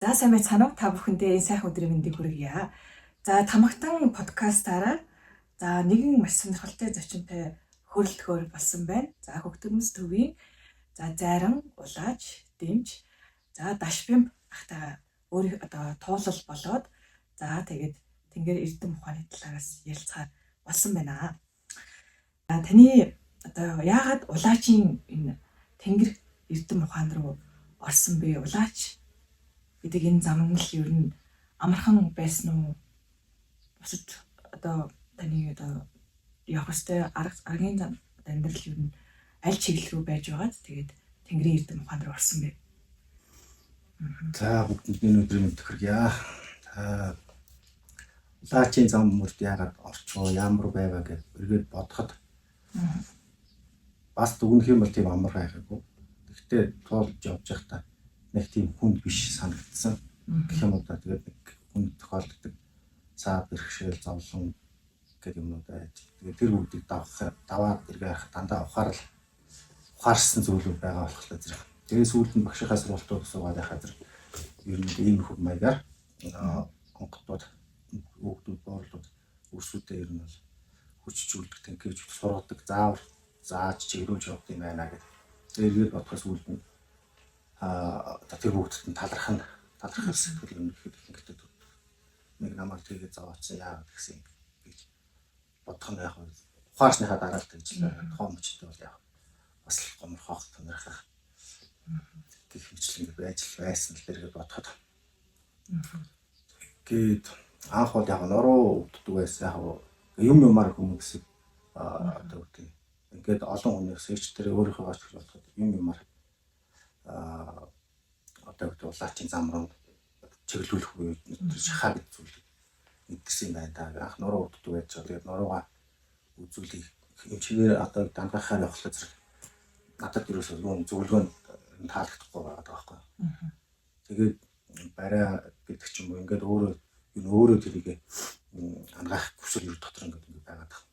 За, сайн байцгаана уу? Та бүхэндээ энэ сайхан өдрийн мэндийг хүргье. За, Тамагтан подкастаараа за нэгэн маш сонирхолтой зочинтой хөрөлдөхөр болсон байна. За, Хөгтөрмөс төвийн за зайран улаач, дэмж, за Дашбимб ахтайгаа өөр одоо туулал болоод, за тэгээд тэнгэр эрдэм ухааны талаараас ярилцахаар болсон байна. За, таны одоо яагаад улаачийн энэ тэнгэр эрдэм ухаан руу орсон бэ? Улаач гэдэг энэ замнал ер нь амархан байсан уу? Бусад одоо таны одоо явах ёстой аргын зам амьдрал ер нь аль чиглэл рүү байж байгаад тэгээд тэнгэрийн эрдэм ухаан руу орсон бэ? За, бүгдэнд энэ өдрийн мэнд хүргье. За, улаачийн зам мөрд яагаад орчихоо, ямар байваа гэж эргээд бодоход бас дүгнэх юм бол тийм амархан хайхаагүй. Гэхдээ туулж явж байхдаа нэг тийм хүнд биш санагдсан гэх юм уу да. Тэгээд нэг хүнд тохиолддог цаа бэрхшээл, зовлон гэдэг юмнууд байж. Тэгээд тэр бүгдийг давах, даваад эргээ харах дандаа ухаарл ухаарсан зүйлүүд байгаа болохоор зэрэг. Тэгээд сүүлд нь багшийнхаа сургалтууд суугаад байхаа зэрэг ер нь ийм хөв маягаар онготууд, хүүхдүүд, боорлууд өрсүүдээ ер нь бол хүчжүүлдэг, тэнхэж сургадаг, заавар зааж чиглүүлж явдаг юм байна гэдэг. Тэгээд эргээд бодохоос сүүлд нь тэр бүгдд нь талархах нь талархах сэтгэл юм ихэд ихэнхдээ нэг намайг тэгээд зовоочсон яагаад гэсэн гэж бодох нь яг ухаарсныхаа дараа л тэгж л тухайн мөчтэй бол яг бас л гоморхоох, тунрахах гэх мэтлэн байж л байсан л эргээд бодоход. Тэгээд анх бол яг нуруу өвддөг байсан, яг юм юмар хүмүүс одоо үгүй ингээд олон хүнээс ч тэр өөрийнхөө гоч бодоход юм юмар одоо гэдэг улаачийн зам руу чиглүүлэх буюу шахаа гэж зүйл мэдэрсэн юм байна да. Анх нуруу өвддөг байж байгаа. Тэгээд нуруугаа үзүүлэх юм чигээр одоо дангахаар явхлаа зэрэг надад ерөөсөө юу зөвлөгөө нь таалагдахгүй байгаа байхгүй. Тэгээд барай гэдэг ч юм уу ингээд өөрөө юу өөрөө тэрийг ангаах хүсэл ер дотор ингээд ингээд байгаад байгаа.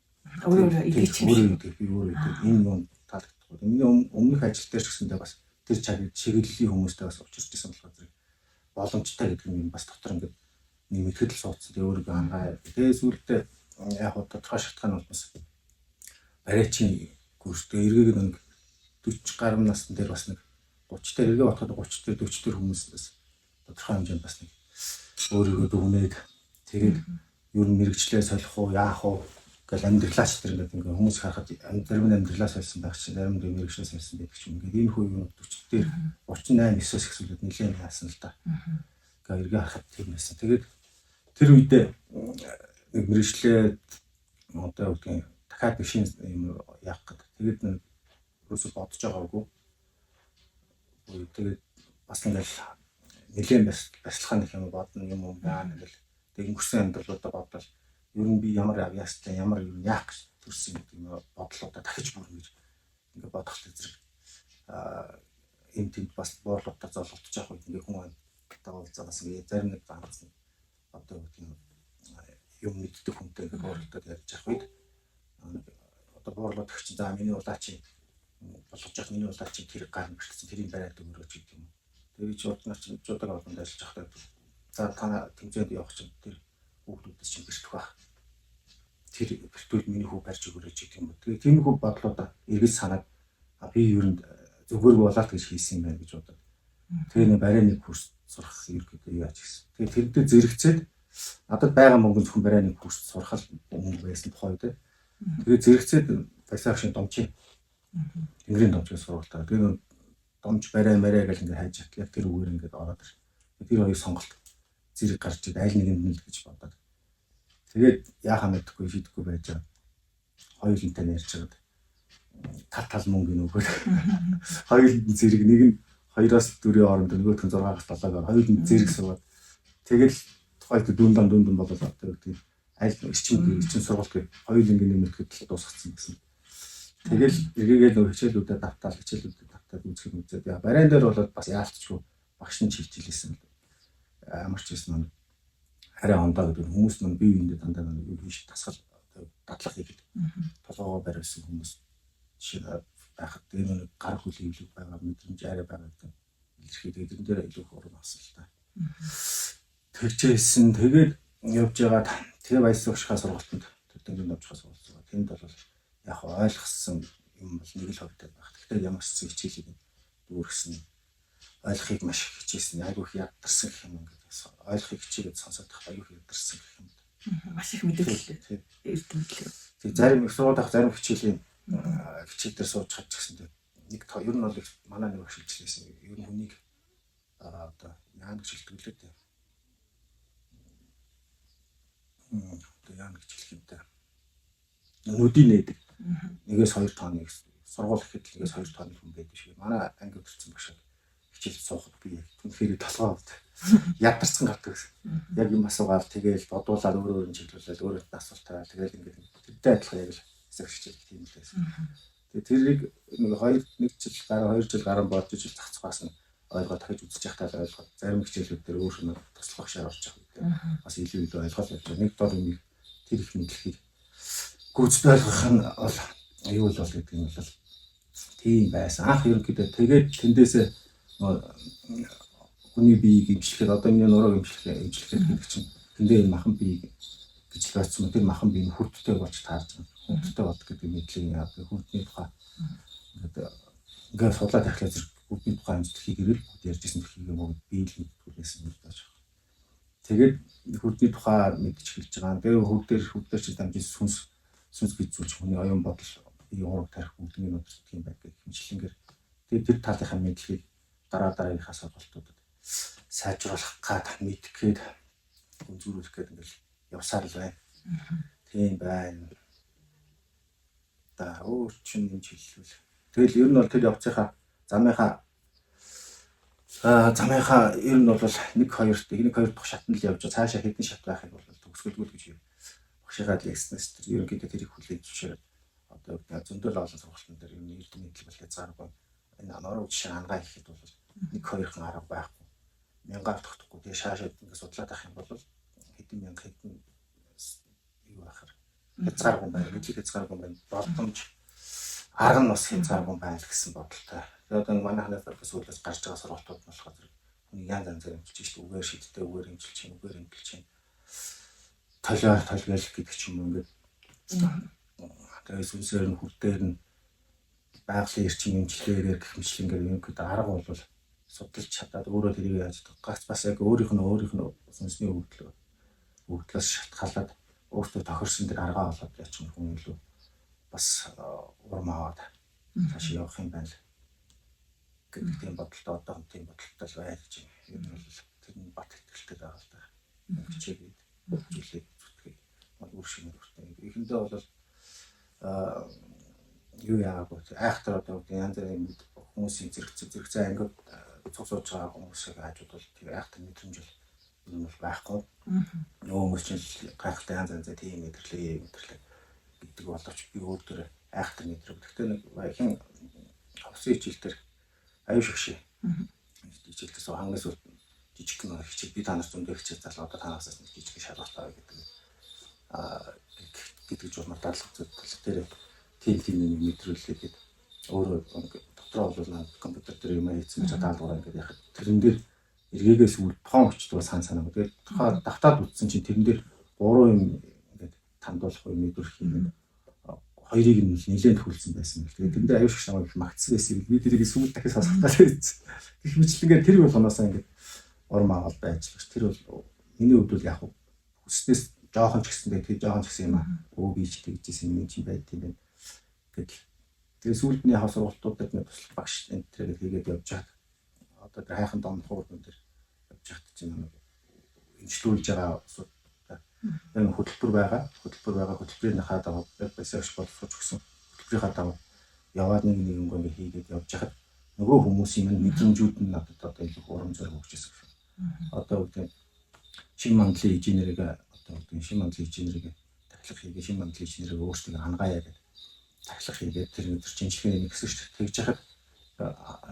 Өөрөө өөрөө идэж юм. Өөрөө идэх, би өөрөө идэх, энэ юм таалагдахгүй. Миний өмнөх ажил дээр ч гэсэндээ бас тэр чиглэлийн хүмүүстэй бас учирч исэн болохоор зэрэг боломжтой гэдэг юм бас дотор ингээд нэг мэтгэл суудсан. Тэгээ өөрийгөө ангаа. Тэгээ сүүлдээ яг хуу тодорхой шалтгаан бол бас барайчийн курстэй эргээд нэг 40 гаруй насн дээр бас нэг 30 дээр эргээ бодоход 30 дээр 40 дээр хүмүүс бас тодорхой хэмжээнд бас нэг өөрийгөө дүгнээд, тэгээд ер нь мэрэгчлээ солих уу, яах уу гэл амьдралаач тэр ингээд ингээ хүмүүс харахад зарим нь амьдралаа сольсон байх чинь, зарим нь мэрэгчлээ сольсон байдаг ч юм. Ингээд энэ хүү юм 40 дээр 38 9-оос ихсүүлээд нэлээд яасан л да. Ингээ эргээ харахад тийм байсан. Тэгээд тэр үедээ нэг мэрэгчлээ одоо юу гэдгийг дахиад нэг шинэ юм яах гэдэг. Тэгээд нэг ерөөсө бодож байгаагүй. Тэгээд бас ингээл нэлээд барьцлахаа нэг юм бодно юм уу яа ингээл тэгээд өнгөрсөн амьдралуудаа бодвол ер нь би ямар авьяастай, ямар ер нь яах гэж төрсөн гэдэг юм бодлуудаа дахиж бүр ингэж ингээ бодох зэрэг энэ тэнд бас буурлуудаа золготож явах үед ингээ хүн амттай уулзаагаас ингээ зарим нэг ганц одоо юу гэдэг юм мэддэг хүнтэй ингээ буурлуудад ярьж явах үед одоо буурлууд чинь за миний улаачийн болгож явах миний улаачийн тэр гар бэрхсэн тэрийг бариад өгөрөөч гэдэг юм. Тэгээ би чи уднаар чи жудаг олонд ажиллаж байхдаа за та тэмцээнд явах чинь тэр хүүхдүүдээс чинь бэртэх байх. Тэр бэртвэл миний хүү барьж өгөрөөч гэдэг юм. Тэгээ тиймэрхүү бодлуудаа эргэж санаад би ер нь зүгээргүй болоод гэж хийсэн юм байна гэж бодоод. Тэгээ нэг барай нэг курс сурах ерөөдөө яаж гэсэн. Тэгээ тэр дээр зэрэгцээд надад байгаа мөнгө зөвхөн барай нэг курс сурах л мөнгө байсан тухай үед. Тэгээ зэрэгцээд Баясагшийн домчийн Тэнгэрийн домчийн сургуультаа. Тэгээ домч барай марай гэл ингээд хайж яг тэр үгээр ингээд ороод ир. Тэр хоёр сонголт зэрэг гарч ид аль нэгэнд нь л гэж бодоод. Тэгээд яхаа мэдэхгүй шийдэхгүй байж байгаа. Хоёулантай ярьж байгаад тал тал мөнгө нөгөөх. Хоёуланд зэрэг нэг нь 2-оос 4-ийн хооронд, нөгөөх нь 6-аас 7-оор хоёуланд зэрэг суугаад тэгэл тухайд дүн дан дүн дүн болоод одоо гэдэг аль эрчим эрчим сургалт гэх хоёулангийн нэмэлтгэд л дуусгацсан гэсэн. Тэгэл эргээгээд нөгөө хичээлүүдэд давтаал, хичээлүүдэд давтаад үзэх үзээд яа барайн дээр болоод бас яалтчгүй багш нь чийчилсэн. Ямар ч байсан нэг арай ондоо гэдэг хүмүүс мань бие биендээ дандаа нэг юу хийш тасгал дадлах хийхэд толгоогоо бариулсан хүмүүс жишээ байхад тэр нэг гар хүл хэвлэг байгаа мэдрэмж арай байгаа гэдэг илэрхийлдэг. Тэрэн дээр илүү их урам авсан л та. Тэгжээсэн. Тэгээд явж байгаад тэгээ баяс өгшхаа сургалтанд Дөнгөж авчихаас сургууль. Тэнд бол яг ойлгосон юм бол нэг л хувьтай байх. Тэгэхээр ямар ч зүйл хичээлийг дүүргэсэн ойлгохыг маш их хичээсэн. Айгүй их ядарсан гэх юм ингээд ойлгохыг хичээгээд сонсоод тах айгүй их ядарсан гэх юм. Маш их мэдээлэл эрдэмтлээ. Тэг зарим их сургууль авах зарим хичээлийн хичээл дээр сууж чадчих гэсэн нэг ер нь бол манай нэг багш хэлжсэн. Ер нь хүнийг одоо яана гэж хэлдэг лээ дээ. Одоо яана гэж хэлэх юм бэ? Нүдийг нээдэг. Нэгээс 2 тооны сургууль гэхэд л нэгээс 2 тооны хүн байдаг шиг. Манай анги төрсэн багш хичээл суухад би яг үнэхээр толгой авд. Ядарсан гардаг гэсэн. Яг юм асуугаал тэгээл бодуулаад өөр өөр нь чиглүүлээд өөрөө асуулт тавиал тэгээл ингээд тэртэй адилхан яг л хэсэг хичээл тийм л байсан. Тэгээ тэрийг нэг 2 1 жил гарan 2 жил гарan бодож ижил зах цухаас нь ойлгоод дахиж үзэж байхдаа л ойлгоод зарим хичээлүүд дээр өөр нэг туслах багшаар орж явах гэдэг. Бас илүү илүү ойлгоод явж байгаа. Нэг дор юм тэр их мэдлэгийг гүйцэд ойлгох нь бол юу л бол гэдэг юм бол тийм байсан. Анх ерөнхийдөө тэгээд тэндээсээ хүний биеийг имжлэхэд одоо миний нурууг имжлэхэд гэдэг чинь тэндээ энэ махан бие гэж л байсан. Тэр махан бие нь хүрдтэй болж таарж байгаа. Хүрдтэй болдог гэдэг мэдлэг яа. Хүрдний тухай ингээд судлаад ахлаа зэрэг хүрдний тухай имжлэхийг ирэл бүгд ярьжсэн тэрхийг бүгд бие л мэддэг байсан юм байна. Тэгээд хүрдний тухай мэдчих хэлж байгаа. Тэгээд хүрд дээр чи дамжиж сүнс гэж зүйл чинь хүний оюун бодол бие уураг тарих бүгднийг удирдах юм байна гэх хэмжлэнгээр тэгээд тэр талынхаа мэдлэгийг дараа дараагийнхаа сургалтуудад сайжруулах гад мэдэх гээд гүнзгийрүүлэх гээд ингээл явсаар л байна. Тийм байна. Да өөр чинь юм хэлвэл. Тэгэл ер нь бол тэр явцынхаа замынхаа ер нь бол 1 2 1 2 дахь шатнд л явж байгаа. Цаашаа хэдэн шат байхыг бол төгсгөлгүй гэж багшигаа л ярьснаас тэр ерөнхийдөө тэрийг хүлээж зөвшөөрөөд одоо зөндөл олон сургалтын дээр ер нь эрдэм мэдлэг бол хязгааргүй. Энэ нуруу жишээ ангаа гэхэд бол 1 2хан арга байхгүй. Мянгаар тогтохгүй. Тэгээ шаашаад ингээд судлаад авах юм бол хэдэн мянга хэдэн юу байхаар хязгааргүй байна. Мэдлэг хязгааргүй байна. Боломж арга нь бас хязгааргүй байна гэсэн бодолтой. Тэгээд одоо манай ханаас сүүлээс гарч байгаа сургалтууд нь болохоор зэрэг хүний янз янзаар имчилж шít үгээр шидтэй үгээр имчилж чинь үгээр имчилж чинь толиор толгойл гэдэг ч юм уу ингээд тэгээд сүнсээр нь хүрдээр нь байгалийн эрчим имчилгээгээр гэх мэтлэнгээр ерөнхийдөө арга бол судалж чадаад өөрөө тэрийг яаж гац бас яг өөрийнх нь сүнсний өгдлөөс шалтгаалаад өөртөө тохирсон тэр аргаа олоод яачих юм хүн илүү бас урам аваад цааш явах юм байна л гэдэг тийм бодолтой одоо тийм бодолтой л байж байна. Ер нь бол тэр нь бат итгэлтэй байгаа л да. Хичээгээд зүйлээ зүтгээд үр шимээр хүртээ. Эхэндээ бол юу яагаад айхтар одоо янз бүрийн хүмүүсийн зэрэгцээ ангид цуг сууж байгаа хүмүүсийг хажууд бол тэр айхтар мэдрэмж бол юм бол байхгүй. Нөгөө хүмүүс чинь гайхалтай янз янзаа тийм мэдэрлээ гэдэг боловч би өөр дөр айхтар мэдрэг. Гэхдээ нэг хин ховсын хичээл дээр аюу шигшээ. Хичээлдээс хамгийн сүүлд жижиг нэг хичээл би та нарт зөндөө хичээл заалаа одоо танаас нэг жижиг шалгалт авъя гэдэг гэдэг журмаар дадлага зүйл дээр тийм нэг мэдрүүлээ гээд өөрөө дотроо бол компьютер дээр юм хийсэн гэж даалгавраа ингээд яхад тэрэн дээр эргээгээс үл тоон өчтгөө сан санаа. Тэгээд тухай давтаад үтсэн чинь тэрэн дээр гурван юм ингээд тандуулах уу мэдрэх юм хоёрыг нь нэлээд төхүүлсэн байсан. Тэгээд тэрэн дээр аюу шиг намайг магтсан байсан. Би тэрийг сүүл дахиж сонсохтаа байсан. Гэх мэтлэнгээр тэр болгоноосаа ингээд урам аваад байж л. Тэр бол миний хувьд бол яг хүснээс жоохон ч гэсэн тэр жоохон ч гэсэн юм аа. Өө би ч тэгжсэн юм чинь байд юм байна гэдэл. Тэгээ сүүлд нь яг сургалтуудад нэг туслах багш энэ тэрийг хийгээд явж хаад одоо тэр хайхан домнох урган дээр явж хаад чинь нэг имжлүүлж байгаа улсууд энэ хөтөлбөр байгаа. Хөтөлбөр байгаа. Хөтөлбөрийнхаа дагуу баясагч боловсруулж өгсөн хөтөлбөрийнхаа дагуу яваад нэг нэгэнгөө ингээ хийгээд явж хахад нөгөө хүмүүсийн минь мэдрэмжүүд нь надад одоо илүү урам зориг өгч ирсэн. Одоо үгдээ шин мандлын инженерийг одоо үгдээ шин мандлын инженерийг тахилга хийгээ шин мандлын инженерийг өөрсдөө ангаая гэдэг тахилга хийгээд тэр өдөр шинжилгээний нэг хэсэг шүү дээ. Тэгж яхад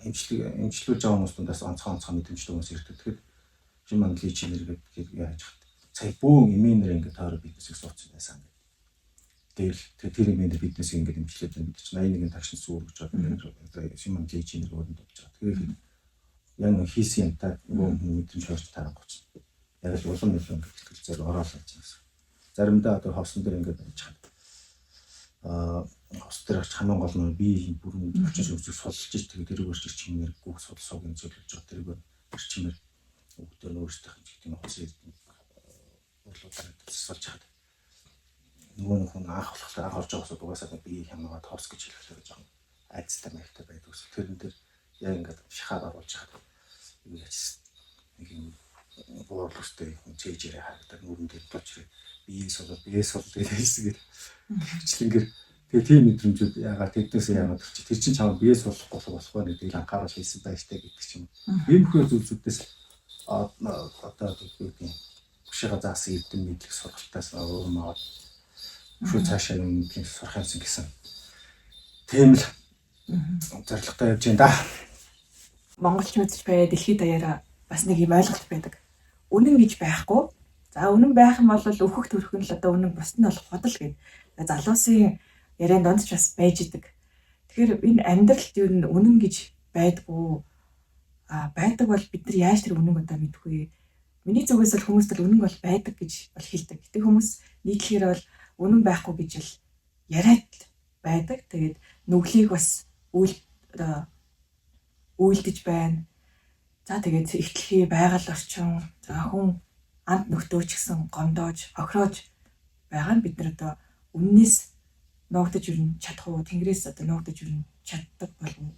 имжлүүлж байгаа хүмүүс дундаас онцгой мэдрэмжтэй хүмүүс ирдэг. Тэгэхэд шин мандлын инженер гэдэг яаж хат сая бүүн эмээнэр ингээд тойроо биднээсээ сууцсан байсан гэдэг. Тэгэл тэр эмээнэр биднээсээ ингээд имжлээд байна. Бид чинь 81 тагшин сүүр гэж байгаа. Шин мандлын инженер өөрөнд болж байгаа. Тэгээд Яг нэг хийсэн юмтай нөгөө хүн мэдрэмж хорч тарахгүй чинь. Яг л улам илүү ингээд сэтгэл зүйр ороод явж байгаа гэсэн. Заримдаа одоо ховсон дээр ингээд байж хаад ховс дээр очиж хамгийн гол нь би бүрэн хүчин шүүмжлэг судалж ич тэгээд тэрийг өөрчилж чимээр гүөх судал суугийн зөвлөж байгаа тэрийг эрчимээр бүгдөө нь өөрсдийнх нь гэдэг нь хосын урлуудаар засвалж хаад нөгөө нэг хүн анх болохоор анх орж байгаа усууд угаасаа би хямаагаа товс гэж хэлэхлээр жоохон айцтай маягтай байдаг ус. Тэрэн дээр яг ингээд шахаад оруулж хаад юу яжсэн нэг юм буурлах өстэй хүн чэйжээрээ харагдаад нүрэн дээр тууч бие суулаад бие суулаад гэж хэлсэн гэр хвчлэнгээр тэгээ тийм мэдрэмжүүд яагаад тэднээс яагаад тэр чинь тэр чинь чамд бие суулгахгүй болох байна гэдгийг анхаарал хийсэн байж таа гэдэг ч юм. Иймэрхүү зүйлсүүдээс одоо юу гэдэг хөшөөга заасан эрдэм мэдлэг сургалтаас өөр аваад шүү цаашаа юм тийм сурах юмсан гэсэн. Тийм л зорилготой явж байна да. Монголчууд ч бай дэлхийд даяараа бас нэг юм ойлголт байдаг. Үнэн гэж байхгүй. За үнэн байх юм бол өөхөх төрөх нь л одоо үнэн бус нь бол худал гэд. Залуусын яриан донд ч бас байж идэг. Тэгэхээр энэ амьдралд юу н үнэн гэж байдгүй. А байдаг бол бид нар яаж тэр үнэн одоо мэдэх вэ? Миний зүгээс бол хүмүүст бол үнэн бол байдаг гэж бол хэлдэг. Гэтэ хүмүүс нийтлэхээр бол үнэн байхгүй гэж л яриад байдаг. Тэгээд нүглийг бас үйл одоо үйлдэж байна. За тэгээд ихтлхий байгаль орчин за хүн анд нөхдөө ч гэсэн гомдоож, хохироож байгаа нь бид нар одоо үннээс нуугдаж өрн чадах уу? Тэнгэрээс одоо нуугдаж өрн чаддаг болов уу?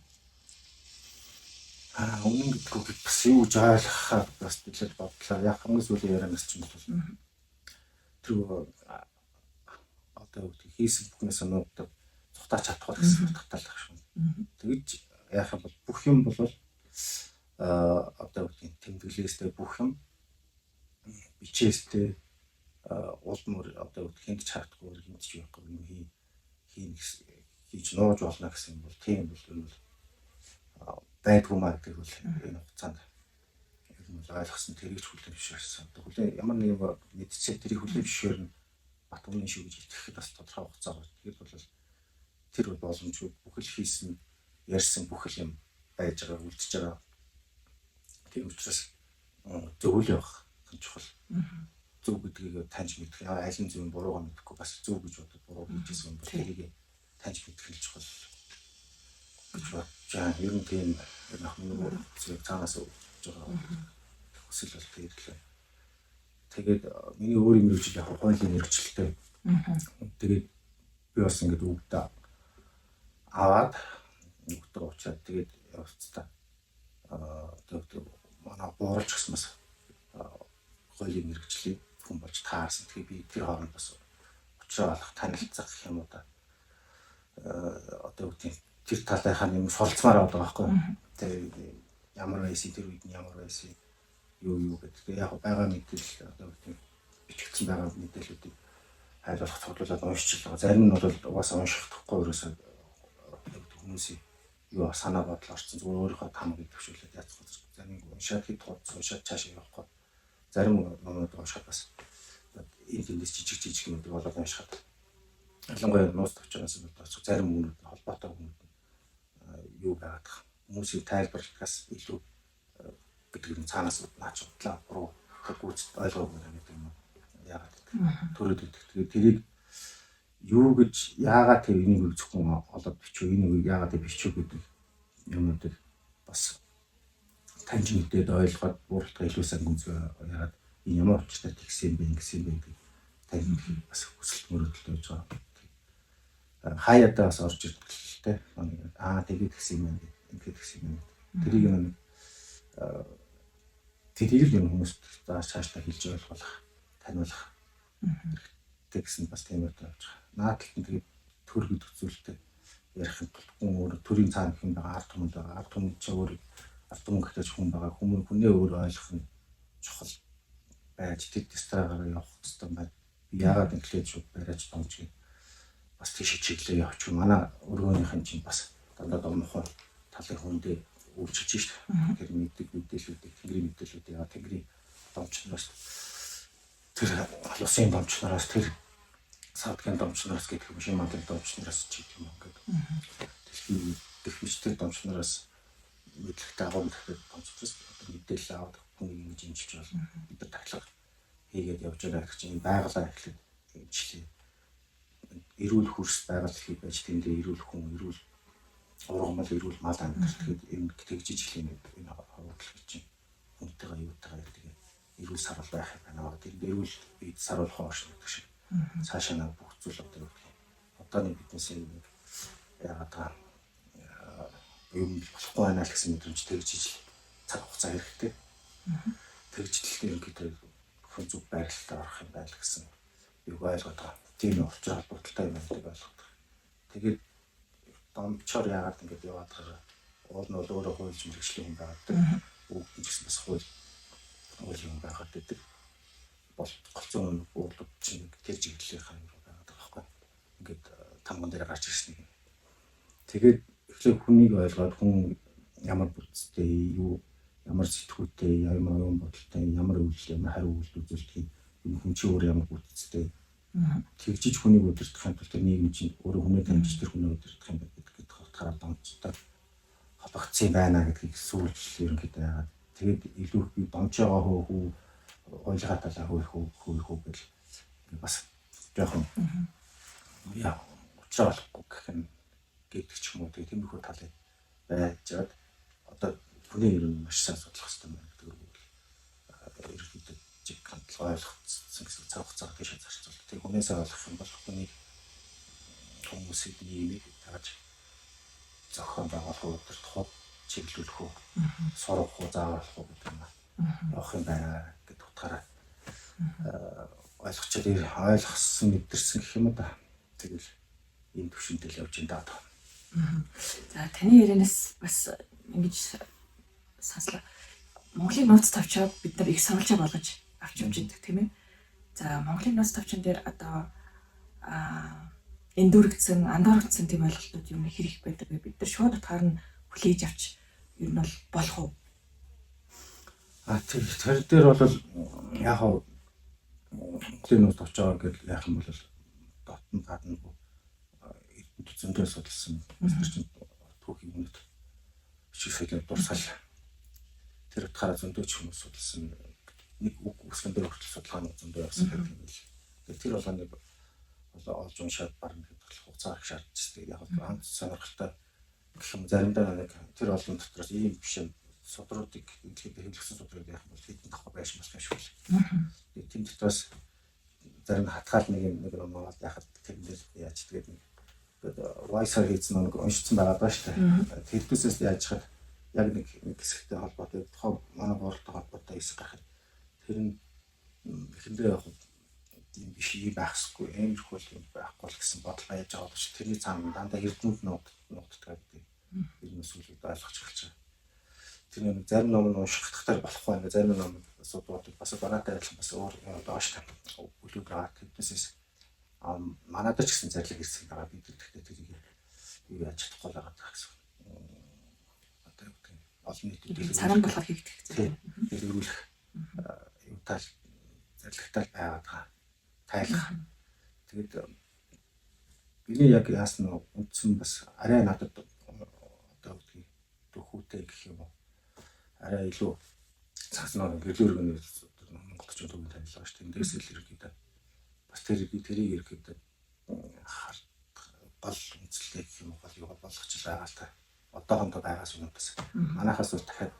Аа үнэн гэдэг үг бас юу гэж ойлгохаа бас билээ бодлоо. Яг хамгийн сүүлийн ярианаас ч юм бол тэр одоо юу гэдэг хийсэн бүхнээс нуугддаг цухтаа чадах гэсэн утгатай л шүү. Тэгэж яах юм бол бүх юм бол одоо юу гэдэг тэмдэглээстэй бүх юм бичээстэй улмөр одоо юу гэдэг хинт чадахгүй хинт ч байхгүй юм хийн хийж нууж болно гэсэн юм бол тийм бол энэ бол байдгүй маа гэдэг бол энэ хугацаанд ер нь бол ойлгосон тэрийг ч хүлээн зөвшөөрсөн. Одоо хүлээн ямар нэг юм мэдчихээ тэрийг хүлээн зөвшөөрнө бат үнэн шүү гэж итгэхэд бас тодорхой хугацаа байна. Тэгэхээр бол тэр бол боломжгүй бүхэл хийсэн ярьсан бүхэл юм байж байгаа үлдчихэж байгаа. Тийм учраас зөв л явах нь чухал. Зөв гэдгийг таньж мэдэх. Аль нь зөв нь буруугаа мэдэхгүй бас зөв гэж бодод буруу хийжсэн юм бол тэрийг таньж мэдэх нь чухал гэж бодож байгаа. Ер нь тийм яг нөгөө зүг цаанаас өгч байгаа хүсэл бол тэр л. Тэгээд миний өөрийн мэргэжил яг хуулийн мэргэжилтэй. Тэгээд би бас ингээд үгдээ аваад үгдээ уучаад тэгээд явцдаа тэгээд манай бууралж гисэн бас хуулийн мэргэжлийн хүн болж таарсан. Тэгэхээр би тэр хооронд бас учраа олох, танилцах гэх юм уу да. Одоо юу гэдэг тэр талынхаа юм суралцмаар байгаа байхгүй. Тэгээд ямар байсан тэр үед нь ямар байсан юу юу гэдэг. Тэгээд яг байгаа мэдээлэл одоо юу гэдэг бичигдсэн байгаа мэдээллүүдийг хайлуулах цуглуулад уншиж байгаа. Зарим нь бол угаасаа уншихдахгүй ерөөсөө хүмүүсийн юу санаа бодол орсон зүгээр өөрийнхөө таамаг идэвхжүүлээд яцх вэ? Зарим уншаад хэд хуудас уншаад цаашаа явахгүй. Зарим номнууд уншихад бас энэ тэндээс жижиг жижиг юмнуудыг болоод уншихад ялангуяа нууц товчоноос бол зарим хүмүүнүүд холбоотой хүмүүнүүд юу байгаад байгаа. Хүмүүсийн тайлбарлахаас илүү гэдэг нь цаанаас наач удлаа буруу гүйцэд ойлгоогүй гэдэг юм. Яагаад гэдэг төрөөд идэх. Тэгээд тэрийг юу гэж яагаад тэр энийг зөвхөн олоод бичв, энийг яагаад тэр бичв гэдэг юмнуудыг бас таньж мэдээд ойлгоод бууралтаа илүү сайн гүнзгий яагаад энэ ямар учиртай тэгсэн юм бэ ингэсэн юм бэ гэдэг таньж бас хүсэлт мөрөөдөлтэй байж байгаа. Хаяадаа бас орж ирдэг л те. Аа тэгээд тэгсэн юм байна ингээд тэгсэн юм байна. Тэрийг нэг тэрийг л юм хүмүүст зааш цаашдаа хэлж ойлгох, таниулах хэрэгтэй гэсэн бас тийм үйл болж байгаа. Наад талд нь тэгээд төр гэдэг зүйлтэй ярих юм бол хүн өөр төрийн цаана хүн байгаа, ард түмэн байгаа. Ард түмэн чи өөр ард түмэн гэхдээ хүн байгаа. Хүмүүс хүнээ өөр ойлгох нь чухал байж тэр дистрагаар явах хэрэгтэй байна. Би яагаад инглээд шууд бариач домж гээ бас тийш чиглэлээр явчих. Манай өргөөнийхэн чинь бас дандаа домхон талын хүндээ үйлчилж шít. Тэр мэддэг мэдээллүүдийг тэнгэрийн мэдээллүүдийг яа тэнгэрийн домчноос тэр улсын домчноос тэр савдгийн домчноос гэх юм шиг мандрын домчноос ч гэх юм ингээд дэлхийн дэх тэр домчноос Мэдлэгтэй агуу мэдлэгтэй томцоос одоо мэдээлэл аваад хүнийг ингэж имчилж болно. Бид нар тахилга хийгээд явж байгаа гэх чинь байгалаа эхлээд имчлээ. Эрүүл хөрс байгаль хий байж тэндээ эрүүл хүн, эрүүл ургамал, эрүүл мал амьдарч тэгэхэд энэ тэгжиж эхлэх энэ хавуудлах чинь хүнтэйгээ юутайгаа тэгээд эрүүл сарвал байх юм байна. Тэр эрүүл бид саруулах оршин гэдэг шиг цаашаа нэг бүх зүйл одоо юу гэх юм. Одооны биднээс нэг яагаад байгаа юм болохгүй байна л гэсэн мэдрэмж тэгжиж цаг хугацаа хэрэгтэй. Тэгжил ерөнхийдөө хүн зүг байралтаа орох юм байна л гэсэн юг ойлгоод байгаа. Тийм учир холбогдолтой юм байна гэдэг ойлгоод байгаа. Тэгээд домчоор яагаад ингэж яваад байгаа уул нь бол өөрөө хуульч мэргэжлийн хүн байгаад байдаг. Үг нь ч гэсэн бас хууль юм байгаад байдаг. Бол голцоо уурлууд чинь тэр чиглэлийнхаа юм байгаад байгаа байхгүй. Ингээд тамган дээр гарч ирсэн юм. Тэгээд эхлээд хүнийг ойлгоод хүн ямар бүтцтэй, юу ямар сэтгүүтэй, ямар оюун бодолтой, ямар үйлдэл, ямар хариу үйлдэл үзүүлдэг юм хүн чи өөр ямар бүтцтэй. Тэгжиж хүнийг удирдахын тулд тэр нийгэм чинь өөрөө хүнээ дамжиж тэр хүнээ удирдах юм байна гэдэг утгаараа домцтой холбогдсон байна гэдгийг сүүлд ерөнхийдөө яагаад тэгээд илүү их би домчоогоо хөөх үү ойлгаа талаа хөөх үү хөөх үү гэл бас жоохон яа учраа болохгүй гэх юм гэдэг ч юм уу тэгээд тиймэрхүү талыг байжгаад одоо хүний ер нь маш сайн судлах хэрэгтэй байна гэдэг үг ерөнхийдөө чиг хандлага ойлгоцсон гэсэн цаг хугацаа тийш зарцуул. Тэгээд хүнээсээ ойлгох юм бол хүний хүмүүсийг нийгмийг дагаж зохион байгуулах уу, удирдах уу, чиглүүлэх үү, сургах уу, зааварлах уу гэдэг юм явах юм байна гэдэг утгаараа ойлгочоод ойлгосон мэдэрсэн гэх юм уу да. Тэгэл энэ төвшөнтэй л явж ин даа. За таны ярианаас бас ингэж сонслоо. Монголын нууц товчоо бид нар их сурвалжаа болгож авч явж идэг тийм ээ. За Монголын нууц товчон дээр одоо эндүрэгдсэн, андуурагдсан тийм ойлголтууд юм хэр их байдаг вэ? Бид нар шууд утгаар нь хүлээж авч ер нь бол болох уу? Тэр дээр бол яг хав Монголын нууц товчоо гэж яах юм бол дотн гадна эрдэмтэд зөндөө судалсан. Тэр чинь түүхийн өмнөд шиг соёлын дурсгал тэр утгаараа зөндөө ч хүмүүс судалсан. Нэг үг үсгэн дээр хүртэл судалгааны зөндөө явсан гэдэг юм бэл. Тэгэхээр тэр болгоныг олж уншаад баг нэг хугацаа их шаардж тэгээд яг анц сонирхолтой гэх юм заримдаа нэг тэр олон дотроос ийм биш юм судруудыг дэлхийд хэрэглэсэн судрууд яах юм бол хэдэн давхар байшин болох юм шиг байна. Тэгээд тийм дотроос зарим хатгаал нэг юм нэг юм бол яхад тэрэн дээр яаж тэгээд нэг voice-аар хийсэн нэг уншицсан байгаа даа шүү дээ. Тэрдээсээс яаж хад яг нэг нэг хэсэгтэй холбоотой тухайн манай гуралтай холбоотой хэсэг гарахад тэр нь эхэндээ яг тийм биш юм байхсгүй иймэрхүү юм байхгүй л гэсэн бодол байж байгаа боловч тэрний цаана дандаа эрдэмт нуугддаг гэдэг ер нь сүлүүд ойлгож эхэлж байгаа. Тэр нэг зарим ном нь унших хатгахтаар болохгүй байна. Зарим ном асуудлууд бас бараатай адилхан бас өөр доош та бүлэг байгаа. Тэднээсээс манайд ч гэсэн зарлиг ирсэн байгаа. Бид тэгэхдээ тэрийг юу яаж чадахгүй л байгаа гэсэн. Одоо юу гэдэг нь олон нийтэд царан болохоор хийгдэх зүйл. Дэлгэрүүлэх юу тал зарлагтай байгаад байгаа. Тайлах. Тэгээд миний яг яасан нь үндсэн бас арай надад одоо гэдгийг дөхүүтэй гэх юм уу. Арай илүү цааснаар гэрлүүр гэнэ Монгол төчийн төвийн танилцгаа шүү дээ. Эндээс л ерөнхийдөө бас тэрийг ерөнхийдөө гол үндэслэлээ гэх юм уу гол юу болгоч л байгаа л та. Одоохондоо байгаас юм бас. Манайхаас бол дахиад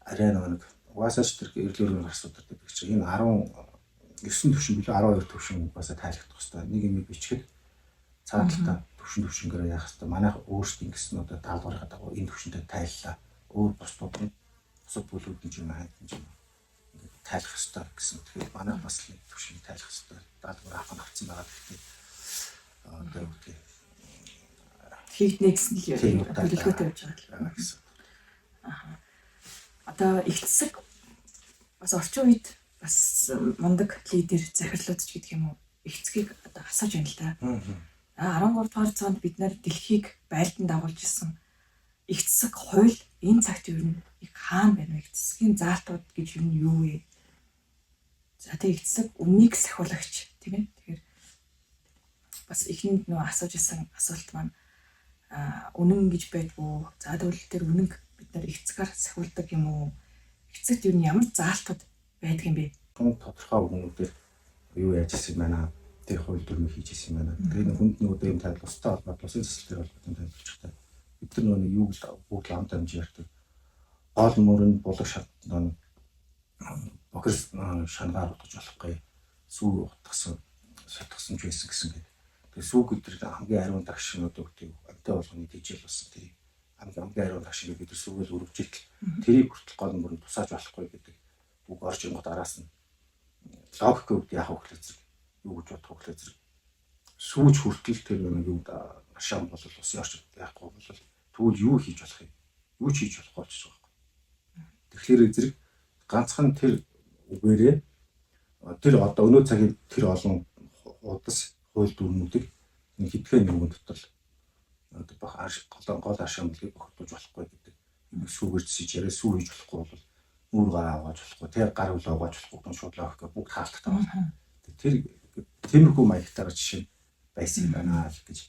арай нэг угаасаа ч тэр гэрлүүр гарсууд гэдэг чинь энэ 19 төвшин билүү 12 төвшин угаасаа тайлагдах хэвээр. Нэг юм бичгээд цааталтаа төвшин төвшингээр яах хэвээр. Манайх өөрсдийн гэсэн одоо даалгаврын дагуу энэ төвшөнтэй тайллаа. Өөр бусдууд нь бусад бүлүүд нь ч юм хайд нь ч юм ингээд тайлах хэвээр гэсэн. Тэгэхээр манайх бас нэг төвшин тайлах хэвээр даалгавар авах нь авцсан байгаа. Гэхдээ одоо юу гэдэг хийгднэ гэсэн л төлөвлөгөөтэй явж байгаа гэсэн. Аа. Одоо их засаг бас орчин үед бас мундаг лидер захирлууд ч гэдэг юм уу их засгийг одоо асааж байна л да. 13 дугаар зуунд бид нар дэлхийг байлдан дагуулж исэн их засаг хууль энэ цагт ер нь их хаана байна вэ? Их засгийн заалтууд гэж ер нь юу вэ? За тэг их засаг өмнийг сахиулагч тийм ээ. Тэгэхээр бас эхэнд нөө асууж исэн асуулт маань үнэн гэж байдгүй. За тэгвэл тэр үнэн Бид нар их цагаар сахиулдаг юм уу? Их цагт юу ямар заалтууд байдаг юм бэ? Тодорхой үгнүүдээр юу яаж ирсэн юм байна? Тэр хууль дүрмийг хийж ирсэн юм байна. Тэгээд хүнд нөгөө юм тайлбар устай холбоотой, усын засал дээр холбоотой тайлбарлаж та. Бид нар нөгөө юу л бүгд амт амж ярьдаг. Гол мөр нь булаг шат нөгөө бохир шангаар утгаж болохгүй. Сүү утгасан, сутгсан ч байсан гэсэн гэдэг. Тэгээ сүү гэдэг хамгийн ариун дагшин одоо гэдэг амтай болгоны тэжээл болсон тэрийг хамгийн ариун дагшин бид нар сүүгээл өргөжил тэрийг хүртэл гол мөр нь тусааж болохгүй гэдэг үг орж ирэнгүүт араас нь логикийн хувьд яах вэ гэхлээр зэрэг юу гэж бодох вэ гэхлээр зэрэг сүүж хүртэл тэр нэг юу ашаан бол усын орчинд яахгүй бол тэгвэл юу хийж болох юм? Юу ч хийж болохгүй болчих жоох байхгүй. Тэгэхээр зэрэг ганцхан тэр үгээрээ тэр одоо өнөө цагийн тэр олон хуудас хууль дүрмүүдийг энэ хэдхэн нэгэн дотор одоо бах гол ашаан болыг бохирдуулж болохгүй гэдэг энэ сүүгээр зсэж яриа сүү хийж болохгүй бол нүүр гараа угааж болохгүй, тэр гар үл угааж болохгүй гэн шууд логик бүгд хаалттай байна. Тэр тиймэрхүү маягтайгаар жишээ байсан юм байна л гэж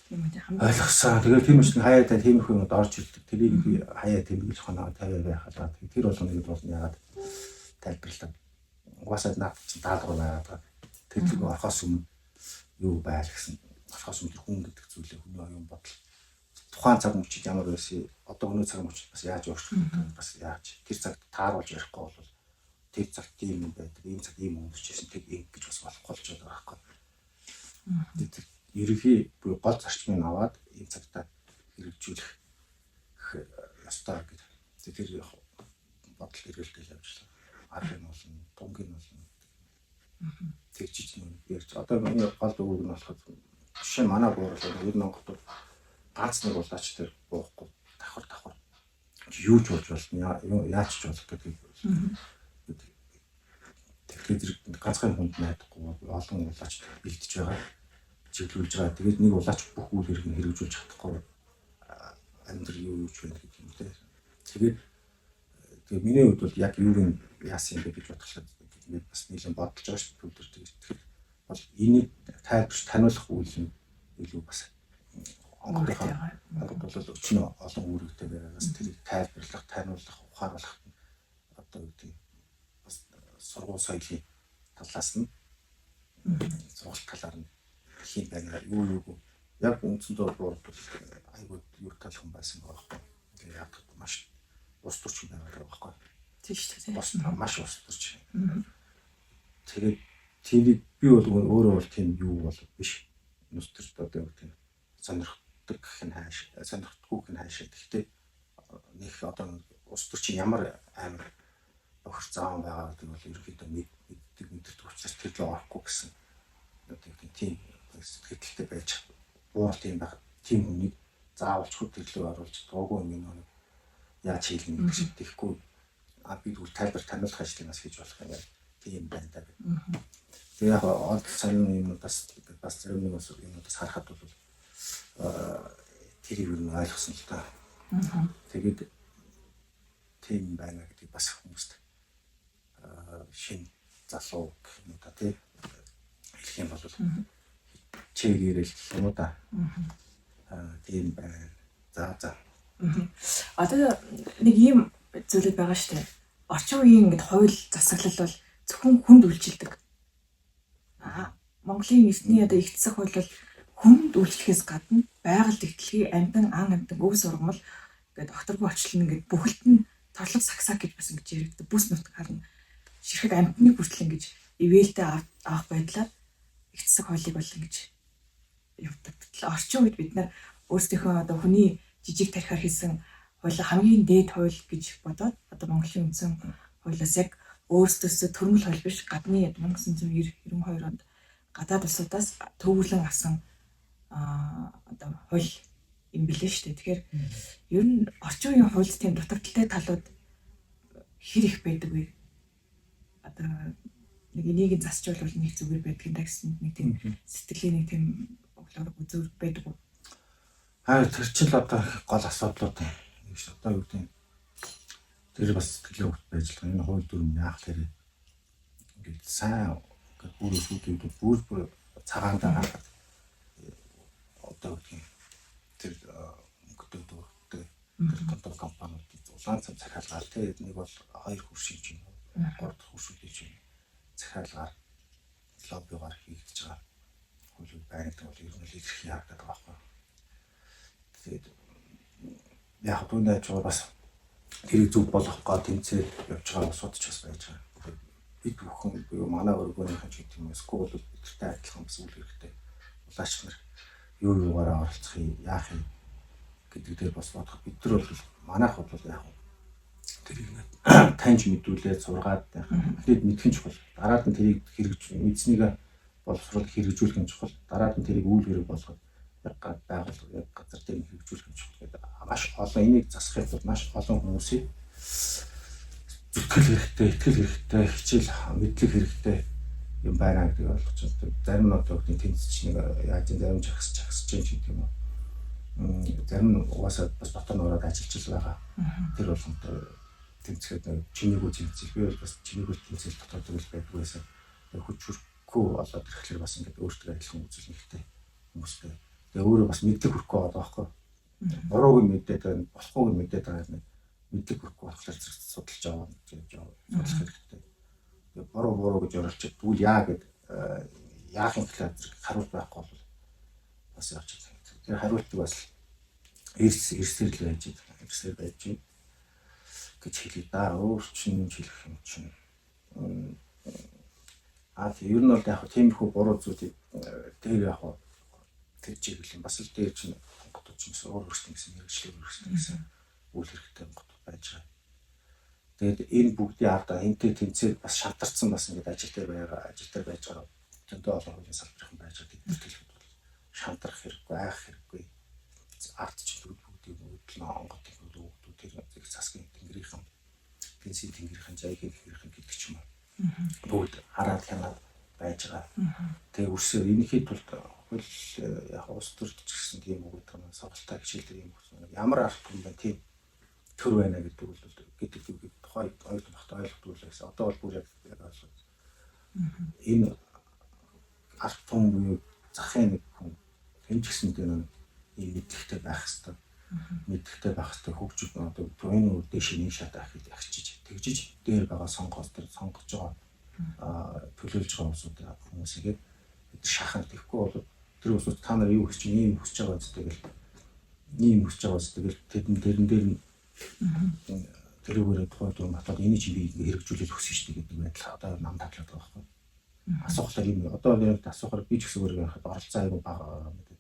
Тийм үү хамгийн ойлгосон. Тэгээд тийм учраас хаяа та тиймэрхүү юмуд орж ирдэг. Тэрийг би хаяа тэмдэглэх хоноо 50 байхалаа. Тэр болгоныг бол яагаад тайлбарлаа. Угаасаа наад чинь даалгавар байгаад байгаа. Тэр зүг орохоос өмнө юу байл гэсэн. Орохоос өмнө тэр хүн гэдэг зүйлээ хүний оюун бодол тухайн цаг мөчид ямар байсан, одоо өнөө цаг мөчид бас яаж өөрчлөгдөв, бас яаж тэр цагт тааруулж ярихгүй бол тэр цагт тийм юм байдаг, ийм цагт ийм өмсөж байсан, тэг ингэ гэж бас болохгүй болж байгаа байхгүй. Тэр ерөнхий буюу гол зарчмыг аваад ийм цагтаа хэрэгжүүлэх ёстой гэдэг. Тэр бодол эргэлдэл явжлаа. Аргын болно, тунгийн болно. Тэр жиж нэг ярьж одоо миний гол үг нь болохоор жишээ нь манай буурлаа 90 Монголд ганц нэг улаач тэр буухгүй давхар давхар юу ч болж болно, яаж ч болох гэдэг. Тэгэхээр зэрэг ганцхан хүнд найдахгүй олон улаач бэлдэж байгаа, чиглүүлж байгаа. Тэгээд нэг улаач бүх үйл хэрэг нь хэрэгжүүлж чадахгүй амьдрал юу юу ч байна гэдэг юм те. Тэгээд тэгээ миний хувьд бол яг юуг нь яасан юм бэ гэж бодохлоо ингээд бас нийлэн бодолж байгаа шүү дээ. Тэр тэгэхээр бол энийг тайлбарч таниулах үйл нь илүү бас Монгол бол өчнөө олон үүрэгтэй байгаагаас тэрийг тайлбарлах, таниулах, ухааруулах одоо юу гэдэг бас сургууль соёлын талаас нь сургалт талаар нь хийм байна. Юу юуг яг үндсэндээ бол айгуу юу тал хүн байсан байгаа байхгүй. Тэгээ яг маш ус төрч хүн байгаа байхгүй. Тийм шүү дээ. Бас маш ус төрч. Тэгээд тэрийг би бол өөрөө бол тийм юу бол биш. Нүс төрч одоо юу гэдэг сонирхдаг гэх нь хайш, сонирхдаггүй гэх нь хайшаа. Гэхдээ нэг одоо ус төрчин ямар амар бохир заан байгаа гэдэг бол ерөнхийдөө мэддэг мэддэг учраас тэр лөө орохгүй гэсэн одоо юу гэдэг тийм сэтгэлтэй байж бууралт юм байх. Тийм хүнийг заавалчгүй тэр лөө оруулж дуугүй юм нэг яаж хийлнэ гэдэг шиг тэхгүй а би тэгвэл тайлбар таниулах ажлыг бас хийж болох юм байна. Тийм байна да гэх. Тэгээ яг од сонин юмнуудаас бас зарим нэг юмнуудаас харахад бол тэрийг юу ойлгосон л та. Тэгээд тийм байна гэдгийг бас хүмүүст шинэ залуу гэх юм уу та тий хэлэх юм бол чигээрэл гэх юм уу та. Тийм байна. За за. Одоо нэг ийм зүйлүүд байгаа шүү дээ. Орчин үеийн ингээд хууль засаглал бол зөвхөн хүнд үйлчилдэг. Монголын эртний одоо их засаг хууль бол хүнд үйлчлэхээс гадна байгаль дэвтлэгийг амьтан, ан амьтан, өв сургамал ингээд докторгүй орчлон ингээд бүхэлд нь торлог сагсаа гэж бас ингэж яригддаг. Бүс нутгаар нь ширхэг амьтныг хүртэл ингэж ивэлтэй авах байдлаар их засаг хуулийг бол ингэж явдаг. Гэтэл орчин үед бид нар өөрсдийнхөө одоо хүний жижиг тархиар хийсэн хууль хамгийн дээд хууль гэж бодоод одоо Монголын үндсэн хуулиас яг өөрсдөөсөө төрмөл хууль биш гадны 1990 92 онд гадаад улсуудаас төвөглөн авсан одоо хууль юм билээ шүү дээ. Тэгэхээр ер нь орчин үеийн хуульд тийм дутагдaltaй талууд хэр их байдаг вэ? Одоо нэг энийг засчвал бол нэг зүгээр байдаг юм да гэсэн нэг тийм сэтгэлийн нэг тийм өглөөр үзүүр байдаг уу? Аа тэр чинь л одоо гол асуудлууд юм. Одоо юу гэдэг тэр бас сэтгэлийн хөвгт байж л энэ хууль дүрм яах лээ. Ингээд сайн ингээд бүр сүйдүүд бүр бүр цагаан дагаад одоо юу гэдэг тэр өнгөтэй дүүртэй Тэр том том компаниуд улаан цам захиалгаар те нэг бол 2 хөршийн ч юм уу, 3 дахь хөршүүдийн ч юм захиалгаар лоббигаар хийгдэж байгаа хуулиуд байна гэдэг бол ер нь л илэрхий харагдаад байгаа байхгүй. Тэгээд яг түүний хажуугаар бас тэрийг зөв болгох гол тэмцээл явж байгаа улсууд ч бас байж байгаа. Бид бүхэн буюу манай өргөөнийхэн ч гэдэг юм уу, эсвэл бидэртэй адилхан бас үйл хэрэгтэй улаач нар юу юугаараа оролцох юм, яах юм гэдэг дээр бас бодох. Бид нар бол манайх бол яг тэрийг таньж мэдүүлээд сургаад эхлээд мэдэх нь чухал. Дараад нь тэрийг хэрэгж мэдснийг боловсруул хэрэгжүүлэх нь чухал. Дараад нь тэрийг үйл хэрэг болгоод яг байгуул яг газар дээр хэрэгжүүлэх нь чухал гэдэг. Маш олон энийг засахын тулд маш олон хүмүүсийн зүтгэл хэрэгтэй, итгэл хэрэгтэй, хичээл мэдлэг хэрэгтэй юм байна гэдгийг ойлгож байна. Зарим нь одоо үгний тэнцэж нэг яаж зарим жагс жагсаж чинь гэдэг юм уу. Зарим нь угаасаа бас дотор нь ороод ажиллаж л байгаа. Тэр болгонтой тэмцэхэд нэг чинийгүү тэмцэх би бол бас чинийгүү тэмцэл дотоод тэгэл байдаг байсан. Тэгээ хүч хүрхгүй болоод ирэхлээр бас ингээд өөртөө адилхан үзэл нэгтэй хүмүүстэй. Тэгээ өөрөө бас мэдлэг хүрхгүй байгаа байхгүй. Бурууг нь мэдээд байна, болохгүйг нь мэдээд байгаа юм. Мэдлэг хүрхгүй болохоор зэрэг судалж аваа гэж судлах хэрэгтэй. Тэгээ буруу буруу гэж оролцож тэгвэл яа гэд яах юм гэхлээр зэрэг хариулт байхгүй бол бас явж байгаа. Тэр хариултыг бас эрсээр л байж байгаа. Эрсээр байж гэж хэлээ да. Өөр чинь хэлэх юм чинь. Аа ер нь бол яг тиймэрхүү буруу зүйлийг дээр яг тэр чиглэл бас л дээр чинь хотод чинь өөр өөрсдөө гэсэн мэргэжлээр өөрсдөө гэсэн үйл хэрэгтэй хотод байж байгаа. Тэгээд энэ бүгдийн ард энтэй тэмцээд бас шантарсан бас ингээд ажил дээр байгаа ажил дээр байж байгаа зөндөө олон хуулийн салбарын байж байгаа тэднэрт хэлэхэд бол шантрах хэрэггүй, айх хэрэггүй. Ард чинь бүгдийг бүгд нь онгод өгдөг тэр засгийн тэнгэрийнхэн пенсийн тэнгэрийнхэн жайгийн тэнгэрийнхэн гэдэг ч юм уу. Бүгд хараад хянаад байж байгаа. Тэгээ үрсээр энэхий тулд хууль яг улс төрд ч гэсэн тийм үг гэдэг нь сургалтай хичээл дээр юм өгсөн. Ямар арга юм бэ тийм төр байна гэдэг бол гэдэг үгийг тухай оюутан багтаа ойлгодог л байсан. Одоо бол бүр яг ойлгож. Энэ ард түмэн буюу захын нэг хүн хэн ч гэсэн тийм ийм мэдлэгтэй байх хэвээр мэдлэгтэй байх хэвээр хөгжил одоо энэ үр дээш нэг шат ахиж ахчиж тэгжиж дээр байгаа сонгоос тэр сонгож байгаа төлөөлж байгаа улсууд хүмүүсийгээ бид шахах тэгэхгүй бол тэр улсууд та нар юу хүсэж ийм хүсэж байгаа үстэй гэл ийм хүсэж байгаа үстэй гэл тэдэн тэрэн дээр нь тэрүүгээр тухайн дүр батлаад энийг чинь би хэрэгжүүлэх хүсэж шүү дээ гэдэг байдал одоо нам таглаад байгаа байхгүй. Асуухлаар юм одоо яг асуухаар би ч гэсэн өөрөө яхад оролцоо айгу бага гэдэг.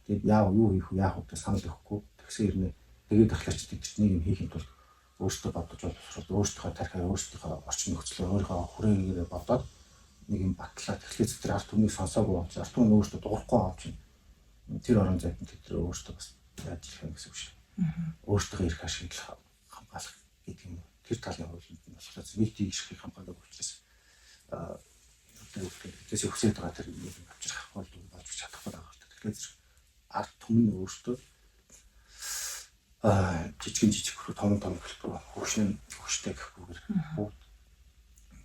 Тэгээд яав юу хийх вэ яах вэ гэж санал өгөхгүй. Тэгсэн хэрнээ тэгээд ахлаач тэд нэг юм хийхин тулд өөртөө бодож боловсрол өөртөөхөө тархиа өөртөөхөө орчин нөхцлөө өөрийнхөө хүрээгээр бодоод нэг юм батлаа. Тэгэхээр тэр ард түмнийг сонсоогүй болж ард түмэн өөртөө дуурахгүй авч тэр орон зайд нь тэд өөртөө бас яаж хэлэх юм гэсэн үг шээ. Өөртөө эрх ашиглах хамгаалах гэдэг юм. Тэр талын хуулинд нь болохоор нийтийн эрхийг хамгаалах учраас одоо юу гэх юм хүсэж байгаа тэр нэг юм авчрах хууль болж чадахгүй байгаа л та. Тэгэхээр ард түмэн өөртөө жижигэн жижиг хөрөө том том гэхгүй хөгшин хөгштэй гэхгүйгээр бүгд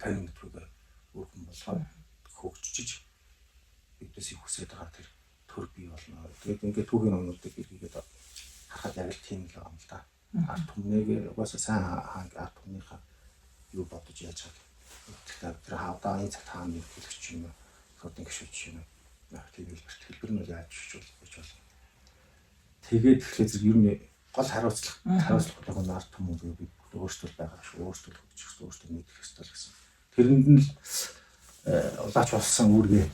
танин мэдрүүгээр өргөн болгоод хөгжиж биднээс хүсэж байгаа тэр төр бий болно. Тэгээд ингээд түүхийн номнуудыг эргээгээд харахад яг л тийм л байгаа юм л да. Ард түмнээгээ угаасаа сайн ард түмнийхээ юу бодож яаж байгаа. Тэгэхээр тэр хавдаа энэ цагт хаана хэлэх юм уу? Фродын гişүүч юм уу? Тийм хэлбэрт хэлбэр нь бол яаж болж болно. Тэгээд тэгэхээр зэрэг ер нь гол хариуцлага нь ард түмэн буюу бид өөрсдөө байгаа шүү. Өөрсдөө хөгжих ёстой, өөрсдөө мэдэх ёстой л гэсэн. Тэрэнд нь л улаач болсон үүргээ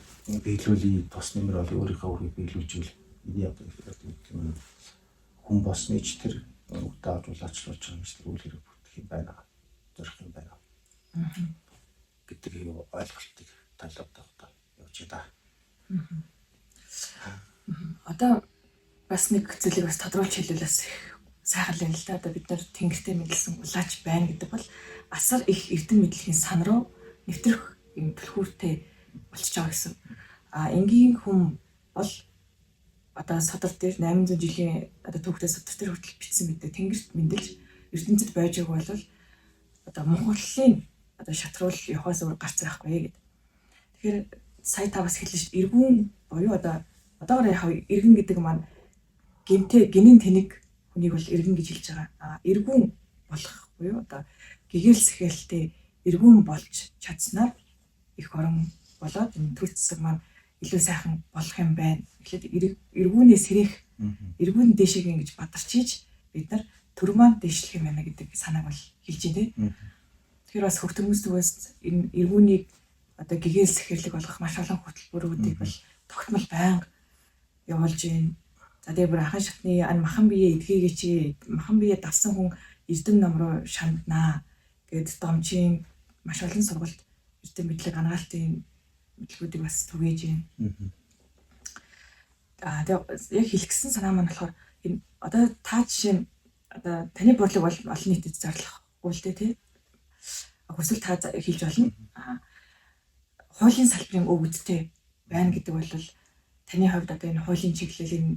биелүүлээ, тус нэмэр бол өөрийнхөө үүргийг биелүүлж ивэл миний одоо хүн болсны ч тэр үгтэй авч улаачлуулж байгаа юм шиг үйл хэрэг бүтэх юм байна. Зорих юм байна. Гэдэг юу ойлголтыг талаад одоо явж да. Одоо бас нэг зүйлийг бас тодруулж хэлвэл бас их сайхан юм л да. Одоо бид нар тэнгэртэй мэдлсэн улаач байна гэдэг бол асар их эрдэм мэдлэгийн сан руу нэвтрэх юм түлхүүртэй болчихж байгаа гэсэн. А энгийн хүн бол одоо содор дээр 800 жилийн одоо түүхтэй содор дээр хүртэл бичсэн мэдээ тэнгэрт мэндэлж ертөнцид байж байгааг бол одоо мунхлалын одоо шатруул явахаас өөр гарц байхгүй гэдэг. Тэгэхээр сая та бас хэлсэн шүү эргүүн буюу одоо одоогоор яг эргэн гэдэг маань гэмтэй гинэн тэнэг Хүнийг бол эргэн гэж хэлж байгаа. А эргүүн болох буюу одоо гэгэрэл сэхэлтэй эргүүн болж чадсанаар их орон болоод энэ төр зэсэг маань илүү сайхан болох юм байна. Тэгэхээр эргүүнээ сэрэх, эргүүн дээшээ ингэж бадарч ийж бид нар төр маань дээшлэх юм байна гэдэг санааг бол хэлж байна те. Тэгэхээр бас хөгтөрмөс төвөөс энэ эргүүнийг одоо гэгэрэл сэхэрлэг болгох маш олон хөтөлбөрүүдийг бол тогтмол байнга явуулж байна. За тэгээ бүр анхан шатны ан махан бие эдгээгээч, махан бие давсан хүн эрдэм ном руу шанднаа гэд домчийн маш олон сургалт, эрдэм мэдлэг, анагаалтын мэдлэгүүдийг бас түгээж байна. Аа тэгээ яг хэлэх гэсэн санаа маань болохоор энэ одоо та жишээ нь одоо таны бодлого бол олон нийтэд зарлахгүй л дээ тий. Хүсвэл та хэлж болно. Аа хуулийн салбарын өвгөдтэй байна гэдэг бол таны хувьд одоо энэ хуулийн чиглэл энэ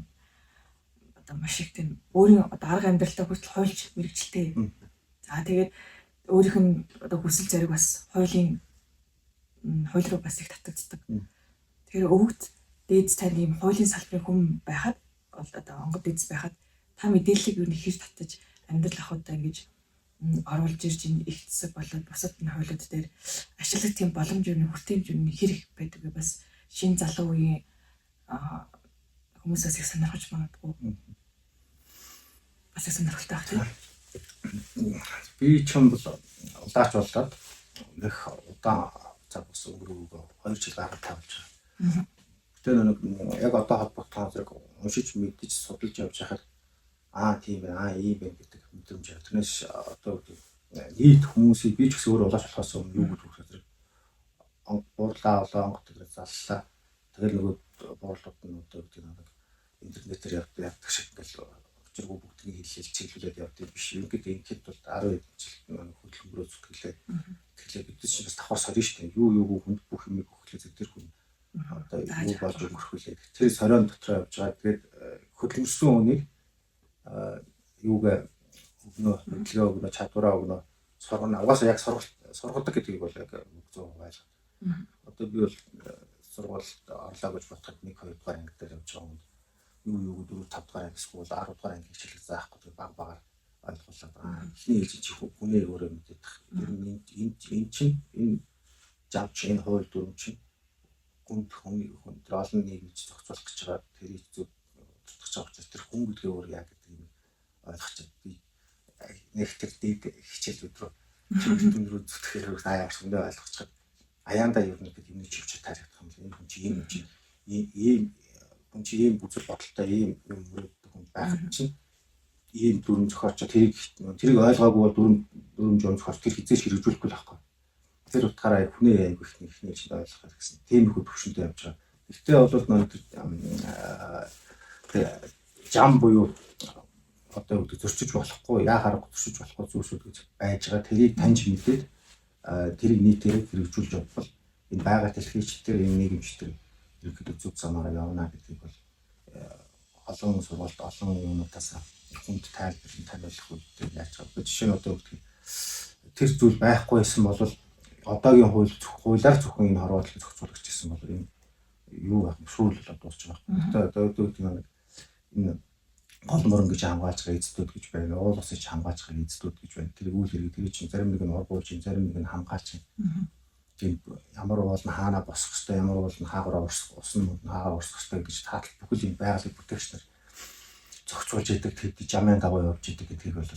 одоо маш их тийм өөрийн одоо арга амьдралтай хүртэл хуульч мэрэгчлээ. За тэгээд өөрийнх нь одоо хүсэл зориг бас хуулийн хууль руу бас их татагддаг. Тэгэхээр өвгд дээд тань ийм хуулийн салбарын хүн байхад одоо онгод дээдс байхад та мэдээллийг юу нэг хэр татаж амьдрал ахуйдаа ингэж оруулж ирж энэ их зэсэг болоод бусад энэ хуулиуд дээр ашиглах тийм боломж юу нэг хүртээмж юу нэг хэр их байдаг вэ? Бас шинэ залуу үеийн хүмүүсээс их сонирхож магадгүй. Бас их сонирхолтой байх тийм. Би ч юм бол улаач болоод их удаан цаг бас өнгөрөөгөө 2 жил гаргаж тавьж байгаа. Гэтэ нэг яг одоо холбогдсон зэрэг уншиж мэдэж судалж явж байхад аа тийм байна, аа ийм байна гэдэг мэдрэмж байна. Тэрнээс одоо нийт хүмүүсийг би ч гэсэн өөр улаач болохоос өмнө юу гэж үзэх зэрэг буурлаа олоо онгот тэрэг заллаа. Тэгэл нөгөө буурлууд нь одоо гэдэг нэг интернетээр явдаг шиг ингээл учиргүй бүгднийг хэллэл чиглүүлээд явдаг биш. Ерөнхийдөө ингээд бол 10 хэдэн жил хөдөлмөрөө зүтгэлээ. Тэгэхээр бид чинь бас давхар сорно шүү дээ. Юу юугүй хүнд бүх юмыг өгөхлөө тэр хүн одоо юу болж өнгөрөх вүлээ. Тэр сорион дотор явж байгаа. Тэгээд хөдөлмөрсөн хүнийг юугаа өгнө, мэдлэгээ өгнө, чадвараа өгнө, сургана. Угаасаа яг сургалт сургадаг гэдгийг бол яг 100% ойлгоод. Одоо би бол сургуульд орлоо гэж бодоход 1 2 дугаар анги дээр явж байгаа юм. Юу юуг 4 5 дугаар анги эсвэл 10 дугаар анги хичээлэг заахгүй тэр баг багаар ойлгуулад байгаа. Эхний ээлжид чи хүнээ өөрөө мэдэх. Тэр нь энэ чинь энэ жав чи энэ хууль дүрм чинь хүнд хүний хүн тэр олон нийгэмд зохицуулах гэж байгаа тэрийг зөв дутгах байгаа учраас тэр хүн гэдгээ өөр яа гэдэг юм ойлгочих. Би нэг тэр дээд хичээлүүд рүү чиглэлтэн рүү зүтгэхээр аа ямар хүндээ ойлгочиход аяандаа ер нь гэдэг юмны чивчээр таарагдах юм л энэ хүн чи ийм юм чи ийм хүн чи ийм үзэл бодолтой ийм юм мөрөддөг хүн байх чинь ийм дүрм зохиоч тэрийг тэрийг ойлгоогүй бол дүрм дүрм журам зохиоч тэр хизээш хэрэгжүүлэхгүй л байхгүй. Тэр утгаараа хүнээ айгүй их нэг чинь ойлгох гэсэн тийм их төвшөнтэй явж байгаа. Гэхдээ бол нөө тэр жам буюу одоо юу гэдэг зөрчиж болохгүй, яа харахгүй зөрчиж болохгүй зүйлсүүд гэж байж байгаа. Тэрийг таньж мэдээд тэрийг нийтээр хэрэгжүүлж явбал энэ байгаль дэлхийч тэр энэ нийгэмч тэр ерөнхийдөө зөв замаараа явна гэдгийг бол олон сургалт, олон юмнуудаас хүнд тайлбарлан таниулах үед яаж байгаа. Жишээ нь одоо гэдэг тэр зүйл байхгүй байсан бол одоогийн хууль хуулиар зөвхөн энэ хорвоотлыг зохицуулах гэсэн бол энэ юу байх вэ? Шүүл болоод дуусч байгаа. Гэхдээ одоо гэдэг нэг энэ гол мөрөн гэж хамгаалж байгаа эздүүд гэж байна. Уул усыг хамгаалж байгаа эздүүд гэж байна. Тэр үйл хэрэг тэр чинь зарим нэг нь ургуулж, зарим нэг нь хамгаалж. Тийм ямар уул нь хаана босох хэвээр, ямар уул нь хаагаараа урсах, усан мөнд нь хаагаараа урсах хэвээр гэж таатал бүхэл юм байгалыг бүтээгч нар зохицуулж идэг, тэд жамын дагуу явж идэг гэдгийг бол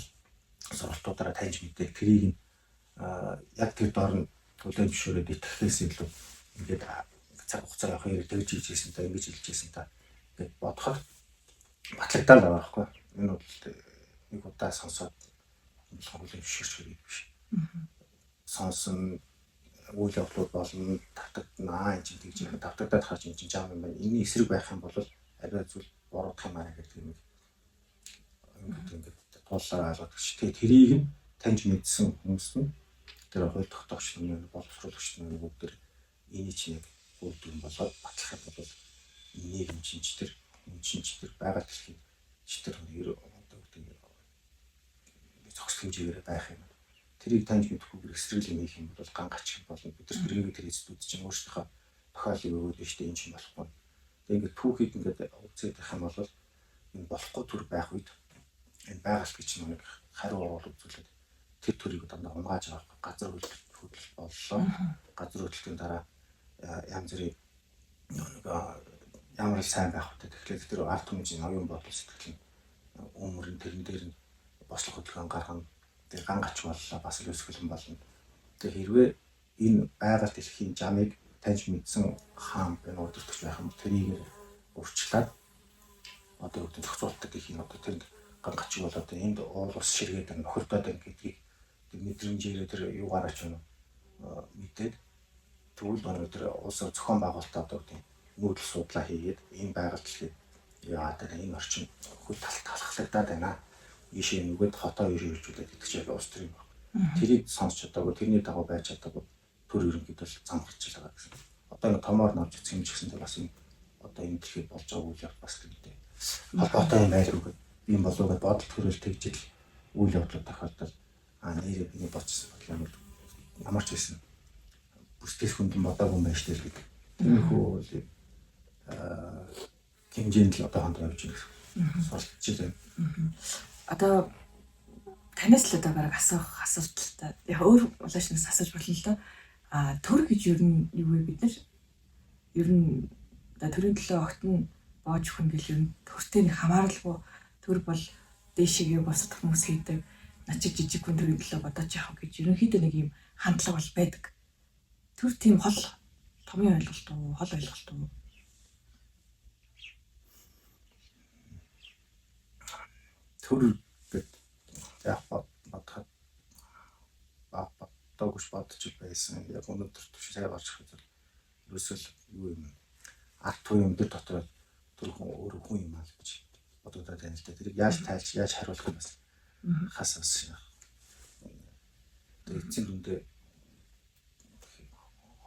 сургалтуудаараа таньж мэдээ. Тэрийг нь яг тэр доор нь хүлээн зөвшөөрөөд итгэхээс илүү ингээд цаг хугацаа явах хэрэг тэгж хийж ийсэн та ингэж хэлж ийсэн та гэд бодоход батлагдаад байгаа байхгүй. Энэ бол нэг удаа сонсоод болохоор хүлээн зөвшөөрөх хэрэг биш. Сонсон үйл явдлууд болно, тавтагдана, аа энэ чинь тэгж юм тавтагдаад харж энэ чинь жам юм байна. Энэний эсрэг байх юм бол ариа зүйл буруудах юм аа гэдэг юм ингээд ингээд тууллаар ойлгодог чи. Тэгээ тэрийг нь таньж мэдсэн хүмүүс нь тэр хууль тогтоогч нар, боловсруулагч нар бүгд энийг чинь яг хууль дүрэм болоод батлах юм бол нийгэм чинь ч тэр хүн чинь ч тэр байгаль дэлхий ч тэр одоо гэдэг зохистой хэмжээгээр байх юм. Тэрийг таньж мэдэхгүйгээр эсрэг юм хийх юм бол ган гачих болно. Бид нар тэргийг тэр эцдүүд чинь өөрсдийнхөө тохиолыг өгөөд нь шүү дээ энэ чинь болохгүй. Тэгээ ингээд түүхийг ингээд үзээд байх юм бол энэ болохгүй төр байх үед Энэ байгаль гэж нэг хариу уруул үзүүлээд тэр төрийг дандаа унгааж байгаа. Газар хөдлөл боллоо. Газар хөдлөлтийн дараа янз бүрийн нэг ямар л сайн байх вэ? Тэгэхээр тэр ард түмний оюун бодол сэтгэл нь өмөрн тэрэн дээр нь бослог хөдөлгөөн гаргана. Тэр ган гач боллоо, бас л өсгөлэн болно. Тэгээ хэрвээ энэ байгаль дэлхийн жамыг таньж мэдсэн хаан энэ удирдахч байх юм тэрийг урьдчилаад одоо юу гэдэг зохицуулдаг гэх юм, одоо тэр ган гачиг бол одоо энд уул ус ширгээд байна, нөхөрдөөд байна гэдгийг тэр мэдрэмжээрээ тэр юугаараа ч юм мэдээд, тэгвэл өнөө тэр улс зохион байгуулалтаа одоо гэдэг нүүдэл судлаа хийгээд энэ байгаль дэлхийд яагаад энэ орчин хөл талхлагдаад байна. Ийшээ нүгэд хотоо ийшээ иржүүлээд гэдэг чинь улс төр юм байна. Тэрийг сонсч чадаагүй, тэрний дагуу байж чадаагүй төр ерөнхийдөө зам гарч л байгаа гэсэн. Одоо ингэ томоор навж эцэг юм ч гэсэн бас энэ одоо энэ дэлхийд болж байгаа үйл явдал бас тэрнтэй холбоотой юм байлгүй гэдэг. Ийм болов гэдээ бодол төрөл тэгжил үйл явдлууд тохиолдол нэрээ биний бодсон бодол ямар ч байсан бүсдээс хүндэн бодоогүй юм байна шүү дээ гэдэг. Тиймэрхүү хэмжээнд л одоо хонд явж байгаа гэсэн суралцж байна. Одоо танаас л одоо бараг асуух асуулталтай. Яг өөр улаашнаас асууж болно л доо. Төр гэж ер нь юу вэ, бид нар? Ер нь одоо төрийн төлөө огт нь боож өгөх нь гэл ер нь төртэй нэг хамааралгүй, төр бол дээшээгээ бусад хүмүүс хийдэг. Начиг жижиг хүн төрийн төлөө бодож явах гэж ерөнхийдөө нэг юм хандлага бол байдаг. Төр тийм хол томын ойлголт уу, хол ойлголт уу? Төр гэд яг бодоход бодоагүйч бодож байсан. Яг өнөөдөр түвш сайн гарч ирэхэд бол ерөөсөө л юу юм ард түмэн өндөр дотор төр хүн өөр хүн юм аа л гэж бодогдоод байна л да. Тэрийг яаж тайлж, яаж хариулах юм бас хас бас. Тэгээ эцсийн дүндээ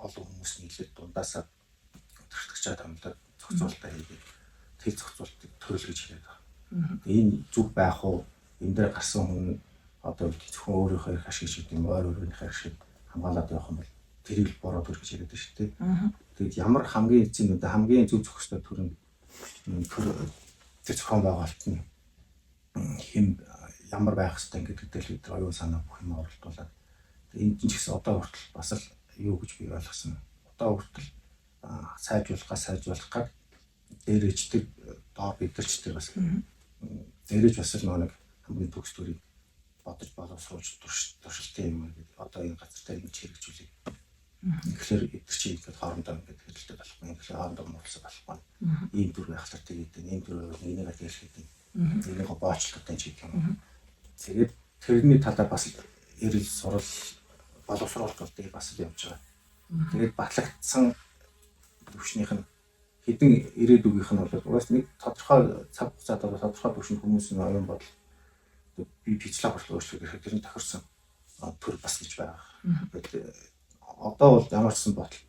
олон хүмүүс нийлээд дундаасаа өдөртөгчөө томлоод зохицуултаа хийгээд тэр зохицуултыг төрөл гэж хэлээд байгаа. Энэ зүг байх уу? Энэ дээр гарсан хүн одоо зөвхөн өөрийнхөө эрх ашиг шиг юм, ойр өрөөнийхөө ашиг хамгаалаад явах юм бол тэрийг л буруу төр гэж яриад байна шүү дээ. Тэгээд ямар хамгийн эцсийн дүндээ хамгийн зөв зохистой төр нь тэр зохион байгуулалт нь хэм ямар байх хэвтэй гэдэг дээр л бид оюун санаа бүх юм оролдуулаад энэ ч гэсэн одоо хүртэл бас л юу гэж би ойлгосон. Одоо хүртэл сайжруулах гад дээрээч тэр доор бид нар ч тэр бас дээрээч бас л нэг хамгийн төгс төрийг бодож боловсруулж туршилтын юм гэдэг. Одоо энэ газар дээр ингэж хэрэгжүүлээ. Тэгэхээр эдгэр чи ингээд хоорондоо ингээд хэрэлдээд болохгүй. Тэгэхээр хоорондоо муулсаа болохгүй. Ийм дүр байхлаар тэгээд ийм дүр энийг дэлгэхэд энийг боочлолтой ч гэдэг юм. Тэгээд тэрний талаар бас эрэл сурал боловсруулалт бол дээр бас л явж байгаа. Тэгээд батлагдсан төвшнийх нь хэдэн ирээдүгийнх нь бол угаас нэг тодорхой цаг хугацаанд бол тодорхой төвшөнд хүмүүсийн оюун бодол би физиологи хүртэл өөрчлөх гэхэд тэр нь тохирсон төр бас гэж байгаа. Тэгээд одоо бол ямар ч сан бодол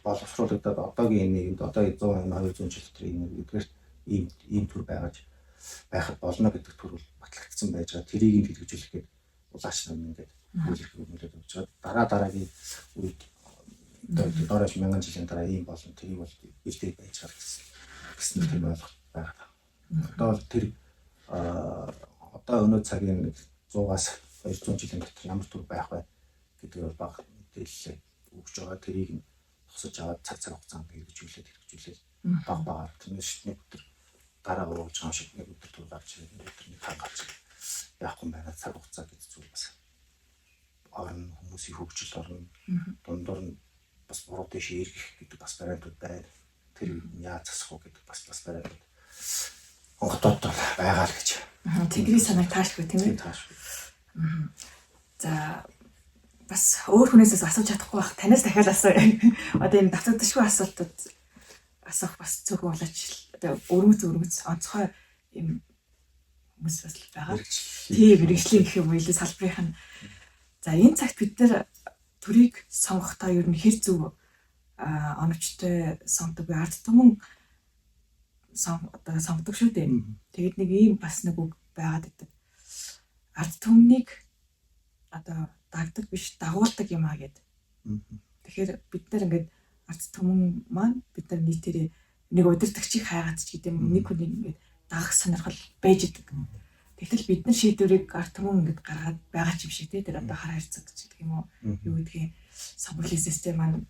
боловсруулагдаад одоогийн энэ нийгэмд одоо 100 200 жил дотор энэ эдгээр ийм төр байгаж байхад болно гэдэг төр бол батлагдсан байж байгаа. Тэрийг нь хэрэгжүүлэх гээд улаач нар ингээд үйл эрхийг нөлөөд явж байгаа. Дараа дараагийн үед одоо дорож 1000 жилийн дараа ийм болно. Тэрийг бол бэлдээд байж байгаа гэсэн тийм ойлголт байгаа. Одоо бол тэр одоо өнөө цагийн 100-аас 200 жилийн дотор ямар төр байх вэ гэдэг бол бага мэдээлэл өгч байгаа. Тэрийг нь тосож аваад цаг хугацаанд хэрэгжүүлээд баг багаар тэрнээс нэг өдөр дараа ууж байгаа юм шиг нэг өдөр төр гарч ирээд нэг өдөр нэг хан гарч яахгүй юм байна. Цаг хугацаа гэж зүйл бас орно, хүмүүсийн хөгжил орно, дундуур нь бас буруу тийш эргэх гэдэг бас вариантууд байна. Тэр яаж засах уу гэдэг бас вариантууд онготоод байгаа л гэж. Тэнгэрийн санааг таашгүй тийм ээ. Таашгүй. За бас өөр хүнээсээс асууж чадахгүй байх. Танаас дахиад асууя. Одоо энэ давтагдашгүй асуултууд асуух бас цөөхөн болооч одоо өрмөц онцгой юм хүмүүс бас л байгаа. Тийм мэрэгжлийн гэх юм уу илүү салбарынх нь. За энэ цагт бид нар төрийг сонгохдоо ер нь хэр зөв оновчтой сонгодог вэ? Ард түмэн одоо сонгодог шүү дээ. Тэгээд нэг ийм бас нэг үг байгаад байдаг. Ард түмнийг одоо дагдаг биш дагуулдаг юм а гэд. Тэгэхээр бид нар ингээд ард түмэн маань бид нар нийтээрээ нэг удирдагчийг хайгаад ч гэдэг юм нэг хүнийг ингээд дагах сонирхол байж идэг. Тэгтэл бид нар шийдвэрийг ард түмэн ингэж гаргаад байгаа ч юм шиг тий тэр одоо хар харьцаг ч гэдэг юм уу юу гэдгийг сонгуулийн систем маань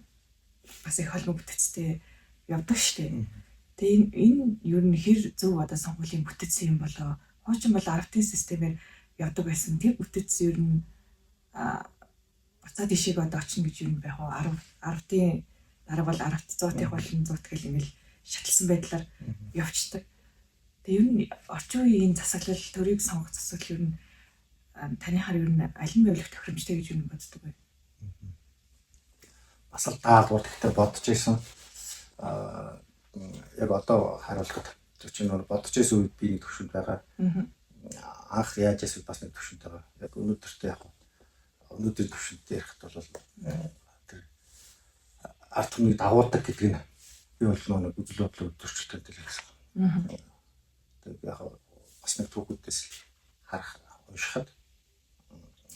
бас их холбоо бүтэцтэй явдаг штэ. Тэгээ энэ ер нь хэр зөв одоо сонгуулийн бүтэц юм болоо. Хуучин бол 10-ын системээр явдаг байсан. Тэр бүтэц ер нь буцаад ишиг одоо очно гэж юм байх уу? 10 10-ын дараа бол 10-т 100-ын болон 100-т гэл ингээл шатлсан байдлаар явцдаг. Тэгээ ер нь орчин үеийн засаглал, төрийг сонгох засаглал ер нь таныхаар ер нь аль нь байвлах тохиромжтой гэж ер нь боддог вэ? Бас л даалгавар гэхдээ бодож исэн. Яг одоо хариулахад чинь бодож исэн үед би нэг төвшөнд байгаа. Анх яаж исэн бас нэг төвшөнд байгаа. Яг өнөөдөртөө яг өнөөдөр төвшөнд ярихад бол тэр ард түмнийг дагуулдаг гэдэг нь би бол нэг үзэл бодлоо зөрчилтэй л гэсэн. Тэгээд яг бас нэг түүхүүдээс харах уншихад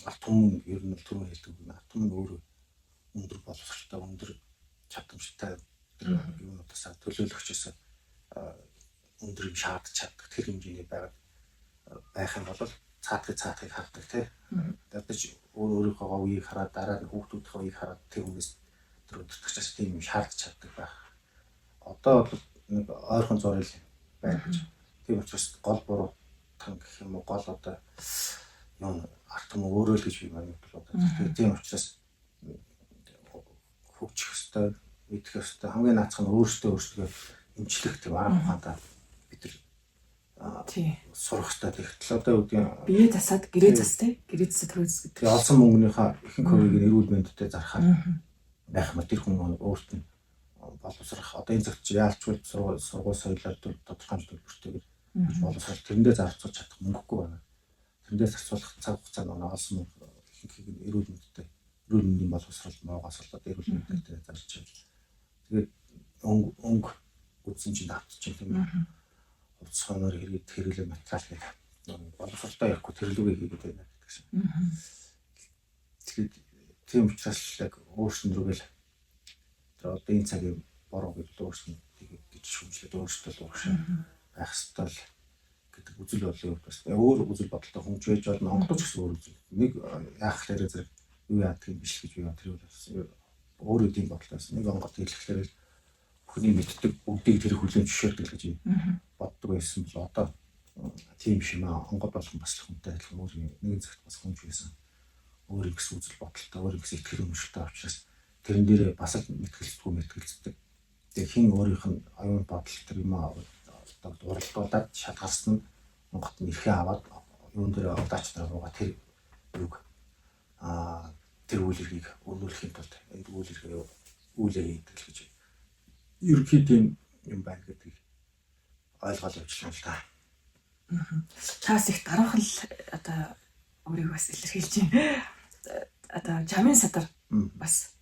ард түмэн ер нь түрүүн хэлдэг үг ард түмэн өөрөө өндөр боловсролтой, өндөр чадамжтай тэр юунуудаас төлөөлөгчөөс өндөр юм шаардж чаддаг тэр хэмжээний байгаад байх юм бол цаатахыг хардаг тий. Ядаж өөрийнхөө үеийг хараад дараа нь хүүхдүүдийнхээ үеийг хараад тэр хүнээс тэр өдөртөгчөөс тийм юм шаардж чаддаг байх. Одоо бол нэг ойрхон зураг байна гэж. Тийм учраас гол буруу тан гэх юм уу гол одоо юм ард түмэн өөрөө л гэж би маань боддог. Тийм учраас хөгжих ёстой, мэдэх ёстой. Хамгийн наацх нь өөрсдөө эмчлэх тийм арга ухаантай бид нар сурах ёстой. Тэгтэл одоо үгүй бие засаад гэрээ зас тий. Гэрээ засаад төрөөс гэдэг. Тэгээ олсон мөнгөнийхөө ихэнх хувийг нь эрүүл мэндэд зархаар байх юм бол тэр хүн өөрт нь боловсрох одоо энэ цагт яалчгүй сургууль соёлоор тодорхой хэмжээний төлбөртэйгээр боловсрол тэрэндээ зарцуулж чадах мөнгөгүй байна. Тэрэндээ зарцуулах цаг хугацаа нь олсон мөнгө ихэнхийг нь эрүүл мэндэд эрүүл мэндийн боловсрол моогоос л одоо эрүүл мэндэд зарж байна. Тэгээд өнгө үдсэн чинь давтчих тийм ээ. Хувцас хоноор хэрэгэд хэрэглээ материал гэх боловсролтой ярихгүй тэрлүүгээ хийгээд байна гэдэг шин. Тэгээд тийм учраас яг өөрсөн рүүгээл тэр одоо энэ цагийн буруу гэж өөрсөн тэгээд гэж шүүмжлээд өөрсдөө л урагшаа байх ёстой л гэдэг үзэл бодлын хувьд бас өөр үзэл бодолтой хүн ч байж болно. Монголч гэсэн өөр үзэл. Нэг яах хэрэг зэрэг юу яадаг юм биш л гэж би тэр бас өөр үдийн бодолтой байсан. Нэг онгод хэлэхлээр бүхний мэддэг бүгдийг тэр хүлээн зөвшөөрдөг гэж боддог байсан бол одоо тийм биш юм аа. Онгод болгон бас л хүнтэй адилхан өөр нэгэн цагт бас хүн ч байсан. Өөр гэсэн үзэл бодолтой, өөр гэсэн итгэл үнэмшилтэй учраас тэрэн дээр бас л мэтгэлцдэггүй мэтгэлцдэг. Тэгээ хин өөрийнх нь оюун бодол тэр юм аа одоо уралдуулаад шалгарсан нь Монголд нь эрхээ аваад юун дээр удаач нар руугаа тэр юг тэр үйл эрхийг өрнүүлэхийн тулд үйл эрхээ үйлээ хийдэг л гэж ерөнхий тийм юм байна гэдгийг ойлгоод явуулсан л та. Таас их даруухан л одоо өөрийгөө бас илэрхийлж байна. Одоо жамын садар бас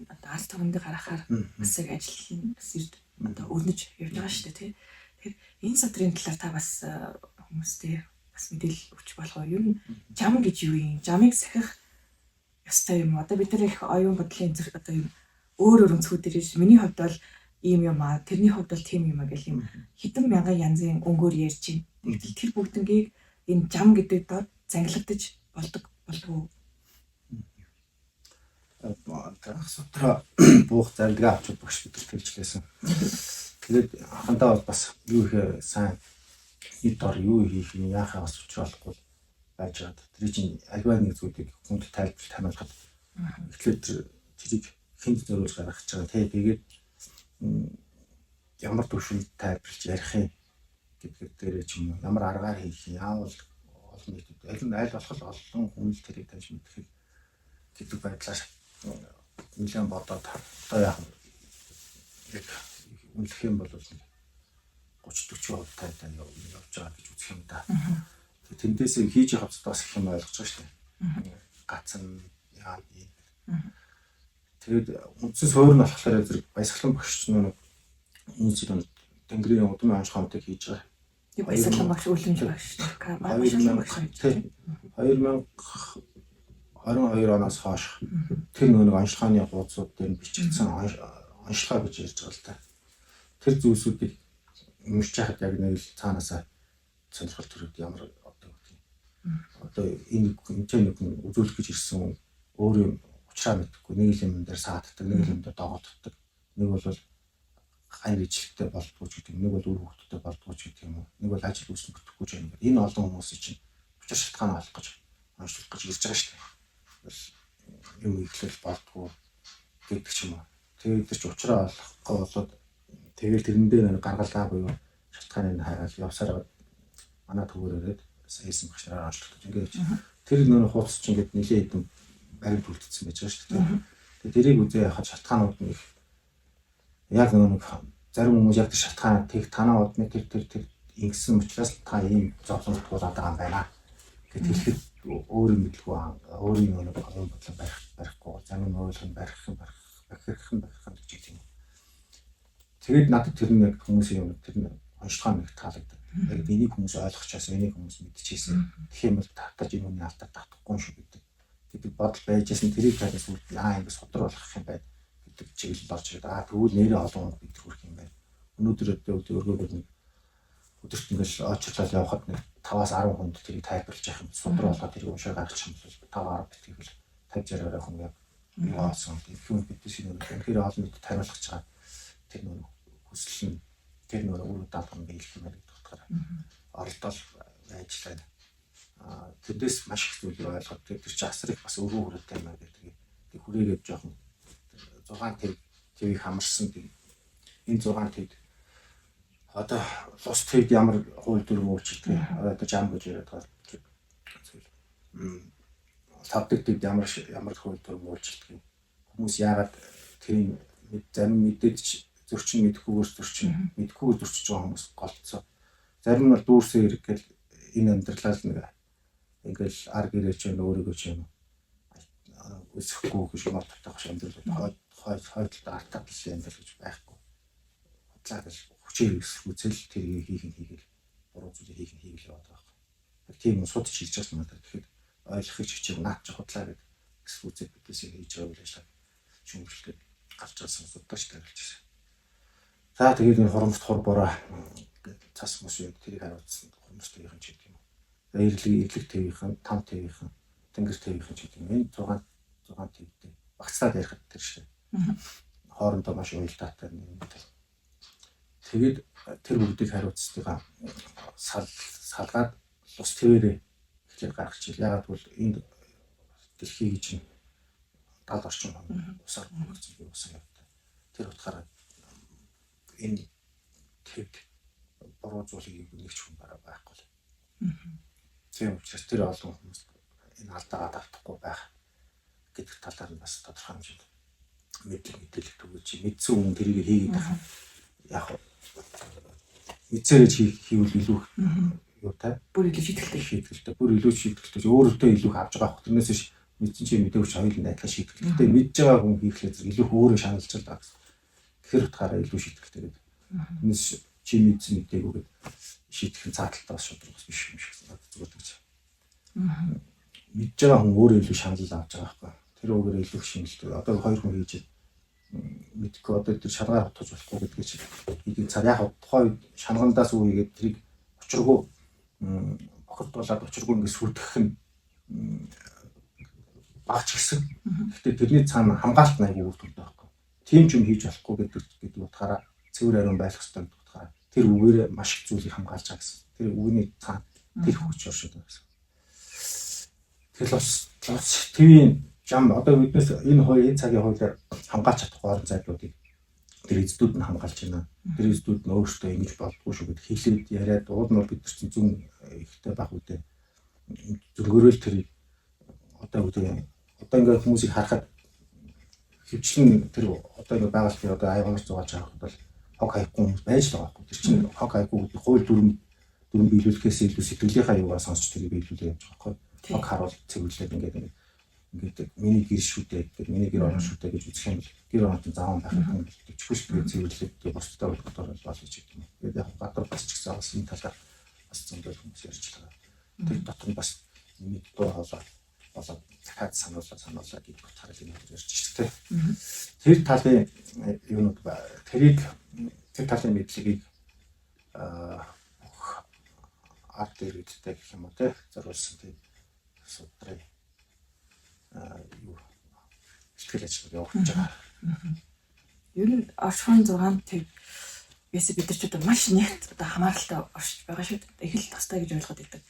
одоо ард түмэнд гаргахаар бас яг ажил нь бас ирд одоо өрнөж явж байгаа шүү дээ тий. Тэгэхээр энэ садрын талаар та бас хүмүүстэй бас мэдээлэл өгч болох уу? Ер нь жам гэж юу юм? Жамыг сахих ёстой юм уу? Одоо бид нар их оюун бодлын зүрх одоо юм өөр өөр өнцгүүд дээр миний хувьд бол ийм юм аа, тэрний хувьд бол тийм юм аа гэх юм хэдэн мянган янзын өнгөөр ярьж байна. Тэгтэл тэр бүгднгийг энэ жам гэдэг дор зангилагдаж болдог болдгоо. Сутраа буух зарлигаа авч багш бид нар тэлжлээсэн. Тэгээд анхандаа бол бас юу их сайн эд дор юу хийх юм яахаа бас учруулахгүй байж байгаад тэр чинь альва нэг зүйлийг хүнд тайлбарлаж таниулахад эхлээд тэрийг хүнд зориулж гаргах гэж байгаа тий. Тэгээд ямар төвшөнд тайлбарлаж ярих юм гэдэг дээр ч юм уу ямар аргаар хийх юм яавал олон нийтэд аль нь аль болох олон хүн л тэрийг таньж мэдэх гэдэг байдлаар нэлээд бодоод одоо яг яг үнэлэх юм бол 30 40% тайтаа явж байгаа гэж үзэх юм да. Тэндээс хийж явах хэвчээ бас их юм ойлгож байгаа шүү дээ. Гацсан яа юм. Тэгээд үндсэн суурь нь болохоор зэрэг баясгалан багш нэг энэ зүйл Тэнгэрийн удмын онцгой хамтыг хийж байгаа. Баясгалан багш, үлэмж багш, 2022 оноос хойш тэр нэг онцлогооны хуудасууд дээр бичигдсэн онцлогоо гэж ярьж байгаа л та. Тэр зүйлсүүдийг уншиж байхад яг нэг л цаанаасаа сонирхол төрөд ямар одоо Одоо энэ энэ нэг үзүүлэх гэж ирсэн өөр юм учраа мэдэхгүй нэг л юм дээр сааддаг, нэг л юм дээр догоолддог. Нэг бол гань ижилтэй болдгоо ч гэдэг, нэг бол үр хөвгттэй болдгоо ч гэдэг юм уу. Нэг бол ажил үйлс бүтэхгүй ч юм. Энэ олон хүмүүсийн чинь учир шалтгаан олох гэж онцлох гэж ирж байгаа шүү дээ. Юм ихлэл болдгоо гэдэг ч юм уу. Тэгээд тэр чинь учраа олохгүй болоод тэгэл тэрэндээ нэг гаргалгаа буюу шалтгааныг хайгаад явсараа манай төвөр ирээд саясан багш нараар онцлогдож ингээд тэр нөр хуудас чинь ингээд нэлээд хэдэн баримт үлдсэн байж байгаа шүү дээ. Тэгээд тэрийг үзээ яхад шалтгаанууд нь их яг нэг зарим хүмүүс яг тэр шалтгаан тэг танаа удмын тэр тэр тэр ингэсэн учраас та ийм зовлон туулаад байгаа юм байна гэт хэлэхэд өөр юм мэдлгүй өөрийн нэг оюун бодлоо барихгүй зарим нь ойлгох нь барих юм барих бахарх нь барих гэж хэлэх юм. Тэгээд надад тэр нь яг хүмүүсийн юм тэр нь онцлогоо нэг таалагдав. Яг энийг хүмүүс ойлгочихсон, энийг хүмүүс мэдчихсэн. Тэгэх юм бол татаж энэ хүний алдаа татахгүй шүү гэдэг бодол байжсэн. Тэрийг талаас сүлд ингэ судар болгох юм байна гэдэг чиглэл орж ирээд тэгвэл нэрээ олон хүн бид хүрэх юм байна. Өнөөдөр одоо өргөөгөр нэг өдөрт ингээл очрлол явхад нэг 5-аас 10 хүнд тэрийг тайлбарлаж явах юм. Судар болгоод тэрийг уншаа гаргачих юм бол 5 10 битгийгэл 50 60 хүн яг юу олсон. Тэр хүн бидээс энэ үнэхээр олон нийтэд хариулах гэж байгаа тэр нөр хүсэл нь тэр нөр үр даалгавар биелэх юм байна гэдэг утгаараа оролдол байж л байна. Тэрнээс маш их зүйлийг ойлгоод тэр чинь асар их бас өргөн хүрээтэй юм байна гэдэг. Тэр хүрээгээд жоохон 6 твийг хамарсан энэ 6 твд одоо лус твд ямар хууль дүрм өөрчлөлтөө одоо жам гэж яриад байгаа зүйл. Тавдаг твд ямар хууль дүрм өөрчлөлтөө хүмүүс яагаад тэрийг зарим мэдээж зөрчин мэдэхгүйгээр зөрчин мэдэхгүйгээр зөрчиж байгаа хүмүүс голцоо. Зарим нь бол дүүрсэн хэрэг гэл энэ амьдралаа л нэг ингээл ар гэрээ ч юм өөрийгөө ч юм өсөхгүй гэж боддог ш амьдрал хойд хойдолд артаад л амьдрал гэж байхгүй. Худлаа гэл хүчээр өсгүүцэл тэрийг хийх нь хийгээл буруу зүйлийг хийх нь хийгээл яваад байгаа байхгүй. Тийм судч хийж байгаа юм байна. Тэгэхээр ойлгохыг хичээх наад чи худлаа гэдэг эсвүүцэл бидээсээ хийж байгаа үйл ажиллагаа шүүмжлэлтэй гарч байгаа судаж тариулж байсан. За тэгээд энэ хурамст хур бороо цас мөс юу тэрийг хариуцсан хурамст тавийн ч гэдэг юм. Эрлэг тавийн, там тавийн, тэнгэр тавийн ч гэдэг юм. Энэ 6 тавьтай. Багцлаад ярихад тэр шиг. Хоорондоо маш уялдаатай нэг тал. Тэгээд тэр бүгдийг хариуцтайгаа салгаад лус твэрээ эхлээд гаргачих. Ягаад гэвэл энд дэлхий гэж нь 70 орчим хүн усаар бүрдсэн би усан явдаг. Тэр утгаараа энэ твд буруу зүйлийг нэг ч хүн бараа байхгүй л. Тийм учраас тэр олон хүмүүс энэ алдаагаа давтахгүй байх гэдэг талаар нь бас тодорхой хэмжээнд мэдлэг мэдээлэл түгэж мэдсэн хүн тэрийг хийгээд байх. Яг мэдсээрээ хийвэл илүү юутай бүр илүү шийтгэлтэй шийтгэлтэй бүр илүү шийтгэлтэй өөрөөсөө илүү авч байгаа хөх тэрнээс биш мэдсэн чи мэдээгүй ч хоёул нь адилхан шийтгэл. Гэтэ мэдж байгаа хүн хийхлээр зэрэг илүү өөрөө шаналж л байгаа гэсэн. Тэгэхээр утгаараа илүү шийтгэлтэй гэдэг. Тэрнээс чи мэдсэн мдээгүй гэдэг шийтгэх нь цааталтай бас шудраг бас биш юм шиг надад зүгээр гэж. Мэдж байгаа хүн өөрөө илүү шаналл авч байгаа байхгүй. Тэр үгээр илүү шинэлтэй. Одоо хоёр хүн хийж мэдгүй одоо тэр шалгаар хутгаж болохгүй гэдгийг чи хийдэг цаар яг тухайн үед шалгандаас үегээд тэрийг учиргүй бохирдуулаад учиргүй ингэ сүрдэх нь багч гисэн. Гэхдээ тэрний цаана хамгаалалт айгүй үр дүнтэй байхгүй. Тийм ч юм хийж болохгүй гэдэг утгаараа цэвэр ариун байх ёстой гэдэг утгаараа тэр үгээрээ маш их зүйлийг хамгаалж байгаа гэсэн. Тэр үгний цаана тэр хүч оршоод байгаа гэсэн. Тэгэл бас твийн жам одоо биднээс энэ хууль энэ цагийн хуулиар хамгаалж чадахгүй орон зайдлуудыг тэр эздүүд нь хамгаалж байна. Тэр эздүүд нь өөрсдөө ингэж болдгоо шүү гэд хэлээд яриад уул нь бол бид нар чинь зүүн ихтэй байх үедээ зөнгөрөөл тэр одоо үгүй одоо ингээд хүмүүсийг харахад хөвчлэн тэр одоо ингээд байгууллагын одоо аягаар зугаалж харахад бол хог хаяхгүй хүмүүс байж л байгаа байхгүй. Тэр чинь хог хаяхгүй гэдэг хууль дүрм биелүүлэхээс илүү сэтгэлийнхаа юугаар сонсч тэрийг биелүүлээ явж байгаа байхгүй. Хог харуул цэвэрлээд ингээд ингээд миний гэр шүү дээ гэдэг миний гэр орон шүү дээ гэж үзэх юм бол гэр оронтой заавал байх юм бол чүш тэгээд цэвэрлээд тэгээд бусдад болгохоор бол гэж гэдэг юм. Тэгээд яг гадар бас ч гэсэн бас энэ талаар бас зөндөл хүмүүс ярьж байгаа. Тэр дотор нь бас нэмээд дуу хоолой болоод дахиад сануулаа гэдэг утгаараа энэ ярьж шүү дээ. Тэр талын юунууд тэрийг тэр талын мэдлэгийг ард иргэдтэй гэх юм уу те зориулсан тийм судрын юу ихтгэл ажил явагдаж байгаа. Ер нь оршихуйн 6 төв бэсэ бид нар ч одоо маш нэгт одоо хамааралтай оршиж байгаа шүү дээ. Их л тустай гэж ойлгоод байдаг.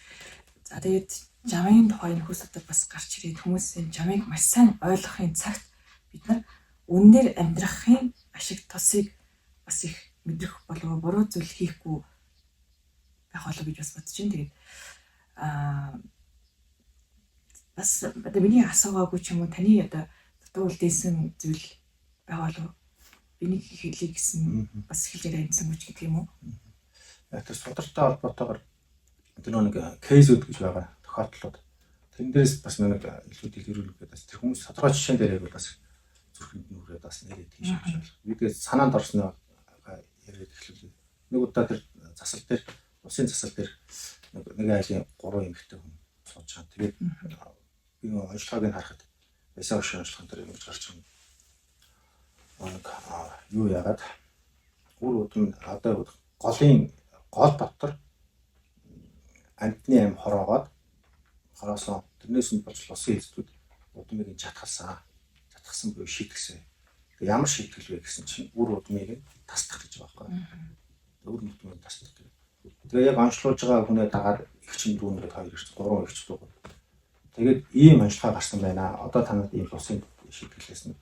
За тэгээд жамын тухай нөхөс одоо бас гарч ирээд хүмүүсийн жамыг маш сайн ойлгохын цагт бид нар үннээр амьдрахын ашиг тусыг бас их мэдрэх болов буруу зүйл хийхгүй байх болов гэж бас бодож байна. Тэгээд бас одоо миний асуугаагүй ч юм уу таны одоо дутуу үлдээсэн зүйл байх болов би нэг хэлье гэсэн бас хэлээр амжсан хүч гэдэг юм уу? Яг тэр судартай холбоотойгоор тэр нэг кейсүүд гэж байгаа тохиолдлууд. Тэрэн дээрээс бас нэг илүү дэлгэрүүлэх гэдэг бас тэр хүмүүс тодорхой жишээн дээр яг бас зүрхэнд нүрээд бас нэрээ тийш явж байна. Би тэгээд санаанд орсноо яриад эхлүүлээ. Нэг удаа тэр засал дээр усын засал дээр нэг айлын 3 эмэгтэй хүн сууж байгаа. Тэгээд би онцлогыг нь харахад Эсаа шиг онцлогын дээр ингэж гарч байгаа. Нэг юу яагаад үр удам одоо голын гол дотор амьтны ам хороогоод хороосон тэрнээс нь болж лусын эцдүүд удмыг нь чатгалсан. Чатгасан буюу шийтгсэн. Тэгээ ямар шийтгэл вэ гэсэн чинь үр удмыг нь тасдах гэж байгаа байхгүй. Үр удмыг тасдах гэх. Тэгээ яг онцлуулж байгаа хүнээ дагаад их чин дүүнгээд хоёр ирсэн, гурван ихч дүү. Тэгээд ийм онцлогоо гарсан байна. Одоо та нарт ийм лусын шийтгэлээс нь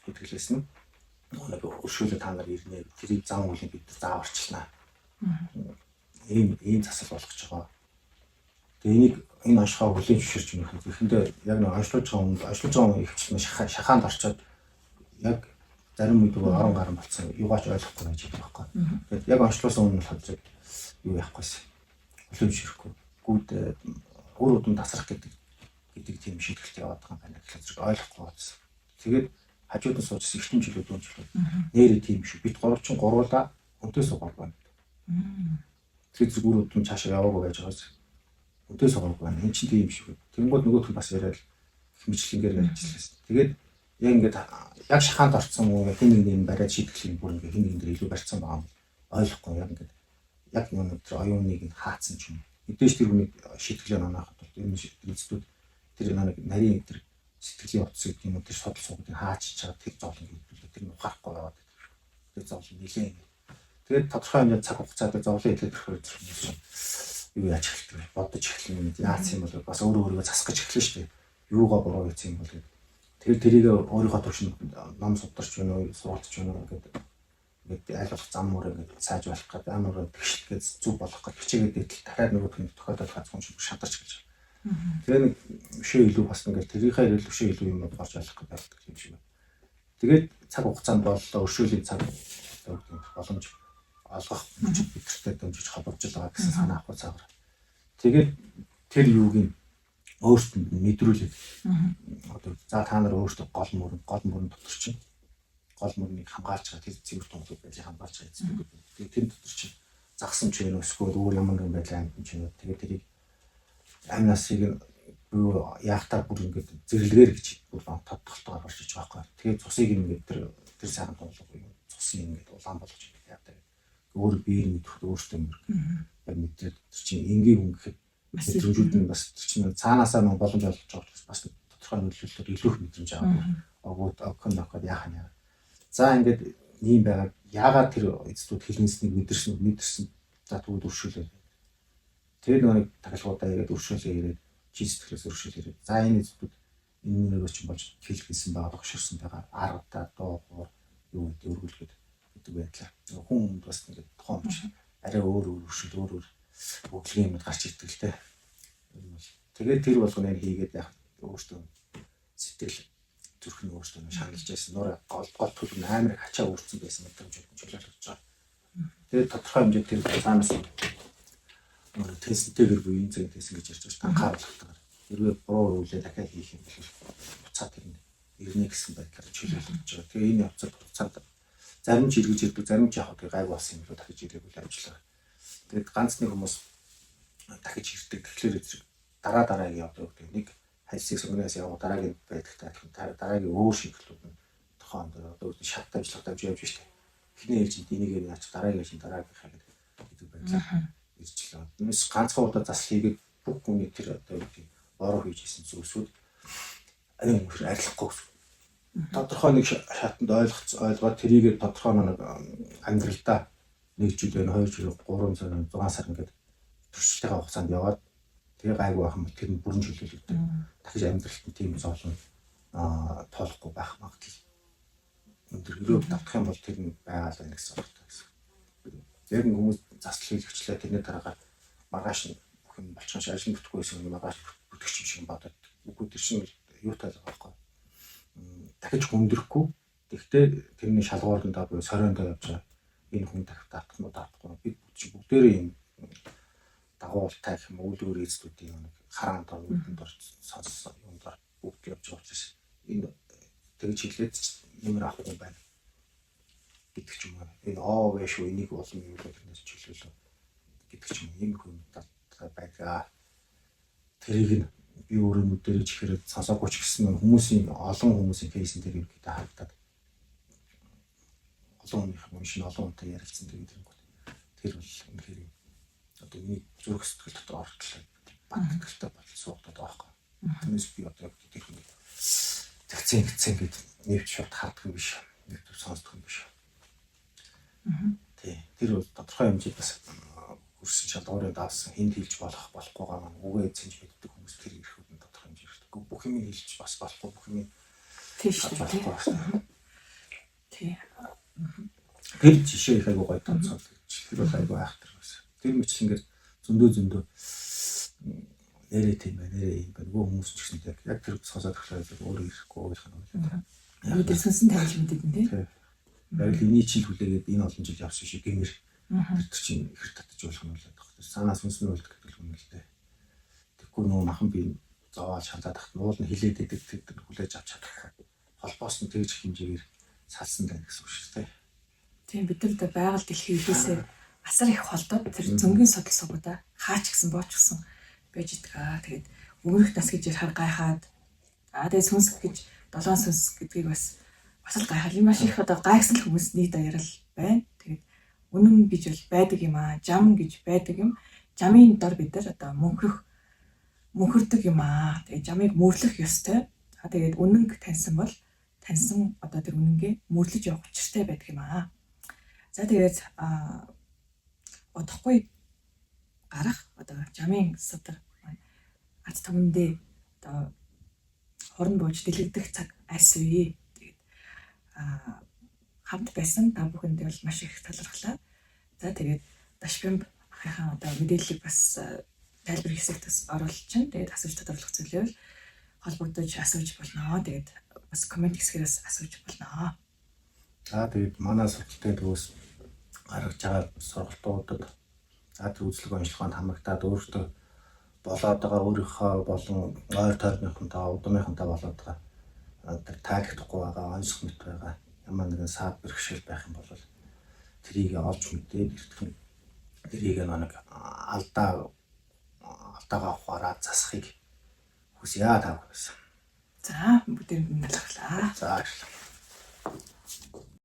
итгэлээс нь нэг өршөөлөө та нар ирнэ. Тэрийг зан үйлийг бид зааварчилнаа. Ийм засал болгож байгаа. Тэгээ энийг энэ онцлогоо хүлээн зөвшөөрч юм хэрэг. Эхэндээ яг нэг онцлуулж байгаа хүн онцлуулж байгаа хүн ихч шахаанд орчоод яг зарим үед орон гарan болцсон юугаач ойлгохгүй байж байгаа байхгүй. Тэгээд яг онцлуулсан хүн болохоор юу яахгүйсэн. Хүлээн зөвшөөрөхгүй. Гүд үр удам тасрах гэдэг тийм шийдэлтэй яваад байгаа юм байна гэхэл зэрэг ойлгохгүй байсан. Тэгээд хажууд нь суужсэн эртний жилүүд дүүн жилүүд нэрээ тийм шүү. Бид гурав чин гуруулаа хүнтэй суугаагүй байна. Тэгэхээр зэрэг үр удам цаашаа яваагүй байж байгаас хүнтэй суугаагүй байна. Энд чинь тийм шүү. Тэнгүүд нөгөөх нь бас яриад хэмжлэнгээр ярьчихлаа. Тэгээд яг ингээд яг шахаанд орцсон юм хин нэг юм бариад шийтгэл бүр ингээд хин нэгэн дээр илүү барьцсан байгаа юм ойлгохгүй яг ингээд яг нэг тэр оюуныг нь хаацсан ч юм. Мэдээж тэр хүнийг шийтгэлээ нанаахад бол энэ эцдүүд тэр нэг нарийн тэр сэтгэлийн утас гэдэг юм уу тэр судал суугыг хаачиж чаад тэр зовлон гэдэг тэр нь ухаарахгүй яваад байдаг шүү. Тэр зовлон нилээн. Тэгээд тодорхой хэмжээнд цаг хугацаатай зовлон хэлээд ирэхээр хүмүүс юу яаж эхэлдэг вэ? Бодож эхэлнэ юм. Яац юм бол бас өөрөө өөрийгөө засах гэж эхэлнэ шүү дээ. Юугаа буруу хийсэн юм бол гэдэг. Тэгэхээр тэрийг өөрийнхөө төвшөнд ном сударч байна уу, суралцж байна уу гэдэг ингээд аль болох зам мөр ингээд сайжруулах гэдэг амар тэгшилгээд зүв болгох гэж хичээгээд идэл дахиад нөгөөх нь тохиолдол ганцхан шиг шатарч гэж. Тэгээ нэг өшөө илүү бас ингээд тэрийнхээ ирэл өшөө илүү юм болж ойлгох гэдэг байдаг юм шиг байна. Тэгээд цаг хугацаанд боллоо өршөөлийн цаг одоо гэдэг боломж олгох хүч бидэртэй дэмжиж холбож байгаа гэсэн санаа авах цагаар. Тэгээд тэр юуг нь өөртөнд нь мэдрүүлээд одоо за та нар өөртөө гол мөрөн дотор чинь гол мөрнийг хамгаалж байгаа тэр цэвэр тунгалаг байдлыг хамгаалж байгаа эцэг. Тэгээд тэр дотор чинь загсан ч юм эсвэл өөр ямар нэгэн байдлаар амьтан ч юм. Тэгээд тэрийг амнасыг буюу яахтаа бүр ингээд зэрлэгээр гэж бүр тодтолтойгоор гарч иж байгаа байхгүй. Тэгээд цусыг ингээд тэр сайхан тунгалаг буюу цусын ингээд улаан болгож ингээд яадаг. Өөр биеэр мэдрэхэд өөртөө мөр. Яг мэдрээд тэр чинь энгийн хүн гэхэд мэдрэмжүүд нь бас тэр чинь цаанаасаа нэг боломж олгож байгаа учраас бас тодорхой нөлөөллөөр илүү их мэдрэмж аваад огууд окон окод яах нь яа. За ингээд ийм байгаа яагаад тэр эцдүүд хилэнснийг мэдэрсэн за тэгвэл өршөөлөө. Тэр нэг тахилгуудаа ирээд өршөөлөө ирээд жин сэтгэлээс өршөөл ирээд за энэ эцдүүд энэ нэгээс чинь болж хэл хийсэн байгаа тогширсан байгаа аргадаа дуу хуур юу гэдэг өргөлгээд гэдэг байдлаар хүн хүнд бас ингээд тухайн хүч арай өөр өөр өршөөл өөр өөр өглөгийн юмуд гарч ирдэг л дээ. Тэгээд тэр болгоныг хийгээд яг өөртөө сэтгэл зүрх нь өөртөө шаналж байсан. Нуур гол гол төлөв нь амар их ачаа үүрсэн байсан мэдрэмж чөлөөлөж байгаа. Тэгээд тодорхой хэмжээд тэр цаанаас тэсэнтэйгэр буюу энэ цаг тэсэн гэж ярьж байгаа анхааруулгатайгаар хэрвээ буруу үйлээ дахиад хийх юм бол буцаад тэр ирнэ гэсэн байдлаар чөлөөлөж байгаа. Тэгээ энэ явцад буцаад зарим ч эргэж ирдэг, зарим ч яг гайг болсон юм бол дахиж ирээгүй л ажиллаа. Тэгээд ганц нэг хүмүүс дахиж ирдэг. Тэгэхээр зэрэг дараа дараагийн явдаг. Нэг хайсыг сонгоноос яваа дараагийн байдагтай адилхан дараагийн өөр шийдлүүд нь тухайн одоо шат ажиллах давж явж штэ. Эхний ээлжинд энийг яач дараагийн ээлжинд дараагийнхаа гэдэг байдлаар ирж лээ. Тэрнээс ганцхан удаа засал хийгээд бүх хүний тэр одоо юу гэдэг бороо хийж исэн зүйлсүүд нэг арилахгүй гэсэн. Тодорхой нэг шатанд ойлгоод тэрийгээ тодорхой нэг амьдралдаа 1 жил байна, 2 жил, 3 сар, 6 сар ингээд туршилтын хугацаанд яваад тэгээ гайгүй байх юм бол тэр нь бүрэн чөлөөлөгдөв. Дахиж амьдралт нь тийм зовлон тоолохгүй байх магадлал өндөр. Хэрвээ давтах юм бол тэр нь байгаа л байна гэсэн ойлголттой гэсэн. Яг нь хүмүүс засал хийлгэчлээ, тэрний дараагаар маргааш нь бүх юм болчихсон шиг, ажил бүтэхгүй байсан юм маргааш бүтэх юм шиг бодоод. Үгүй, тэр чинь юутай л байгаа байхгүй. Дахиж хүндрэхгүй. Тэгвэл тэрний шалгуурандаа буюу сориондоо явж байгаа. Энэ хүн дахиж давтах нь давтахгүй. Бид бүгдээрээ юм дагуултай гэх юм үлгэр эзлүүдийн нэг хараан дор нүдэнд дор сонссон юм дор бүгд явж байгаа учраас энэ тэгж хэлээд нэмэр авахгүй юм байна гэдэг ч юм уу. Энэ оо вэ шүү, энийг улам юу гэх тэрнээс чөлөөлөө гэдэг ч юм уу. Ийм их юм байдаг. Тэрийг нь би өөрөө нүдэрээ чихээр сонсоогүй ч гэсэн хүмүүсийн олон хүмүүсийн кейсэн дээр ерөнхийдөө харагдаад олон хүнийх юм шиг олон хүнтэй ярилцсан тэгээд тэр бол үнэхээр одоо миний зүрх сэтгэл дотор ортлоо бат итгэлтэй бол суугдаад байгаа байхгүй. Тэрнээс би одоо тэр хүний тэгцэн ингэцэн гэд нэвч шууд харддаг юм биш. Нэг төв сонсдог юм биш. Тий. Тэр бол тодорхой хэмжээд бас хөрсөн шалгуурын давсан хүнд хэлж болох болохгүйгаа маань үгээ эзэнж мэддэг хүмүүс тэр ирэхүүд нь тодорхой хэмжээ ирдэг. Бүх юм хэлж бас болохгүй, бүх юм тийм шүү дээ. Тий. Тэр жишээ их айгуу гоё тооцоол гэж. Тэр бол айгуу айхтар байсан. Тэр мэтлэнгээр зөндөө нэрээ тийм байна, нэрээ юм байна. Нөгөө хүмүүс ч гэсэн яг тэр сонсоод өглөө өөрөө ирэхгүй ойлгох нь байлаа. Яг тэр сүнсэн тавьж мэддэг нь тий. Яг л эний чил хүлээгээд энэ олон жил явсан шиг гэмээр тэр чинь ихэр татаж болох нь болоод байна. Санаа сүнсэн үлдэх гэдэг юм л дээ. Тэгэхгүй нөгөө махан би зовоол шалаад тахт нуул нь хилээд идэг тэр хүлээж авч чадахгүй. Холбоос нь тэгж хэмжээгээр салсан байна гэсэн үг шүү дээ. Тийм, бид нар байгаль дэлхий ихээсээ асар их холдоод тэр зөнгийн судал сугуудаа хаач гисэн бооч гисэн байж идэг аа. Тэгээд өмнөх нас гэж ярихаар гайхаад тэгээд сүнс гэж долоон сүнс гэдгийг бас л гайхал юм маш их одоо гайхсан л хүмүүс нийт даяарал байна. Тэгээд үнэн гэж бол байдаг юм аа. Жам гэж байдаг юм. Жамын дор бид нар одоо мөнхөрдөг юм аа. Тэгээд жамыг мөрлөх ёстой. За тэгээд үнэнг таньсан бол таньсан одоо тэр үнэнгээ мөрлөж явах учиртай байдаг юм аа. За тэгээд удахгүй гарах одоо жамын судар маань ат түмэндээ одоо хорон бууж дэлгэгдэх цаг айсвэ. Тэгээд хамт байсан та бүхэндээ бол маш их талархлаа. За тэгээд Дашбимб ахынхаа одоо мэдээллийг бас тайлбар хэсэгт бас оруулчихна. Тэгээд асууж тодорлох зүйлээ холбогдож асууж болно. Тэгээд бас коммент хэсгээрээс асууж болно. За тэгээд манай сургалт төвөөс гаргаж байгаа сургалтуудад за тэр үзлэг онцлогоонд хамрагдаад өөртөө болоод байгаа өөрийнхөө болон ойр тойрныхонтойгоо удмынхонтой болоод байгаа тэр таалагдахгүй байгаа онцлог мэт байгаа ямар нэгэн саад бэрхшээл байх юм бол тэрийг олж мэдээд эртхэн тэрийг нэг алдаагаа ухаараад засахыг хүсье та бүхнээс. За бүгдээрэнд нь талархлаа. За баярлалаа.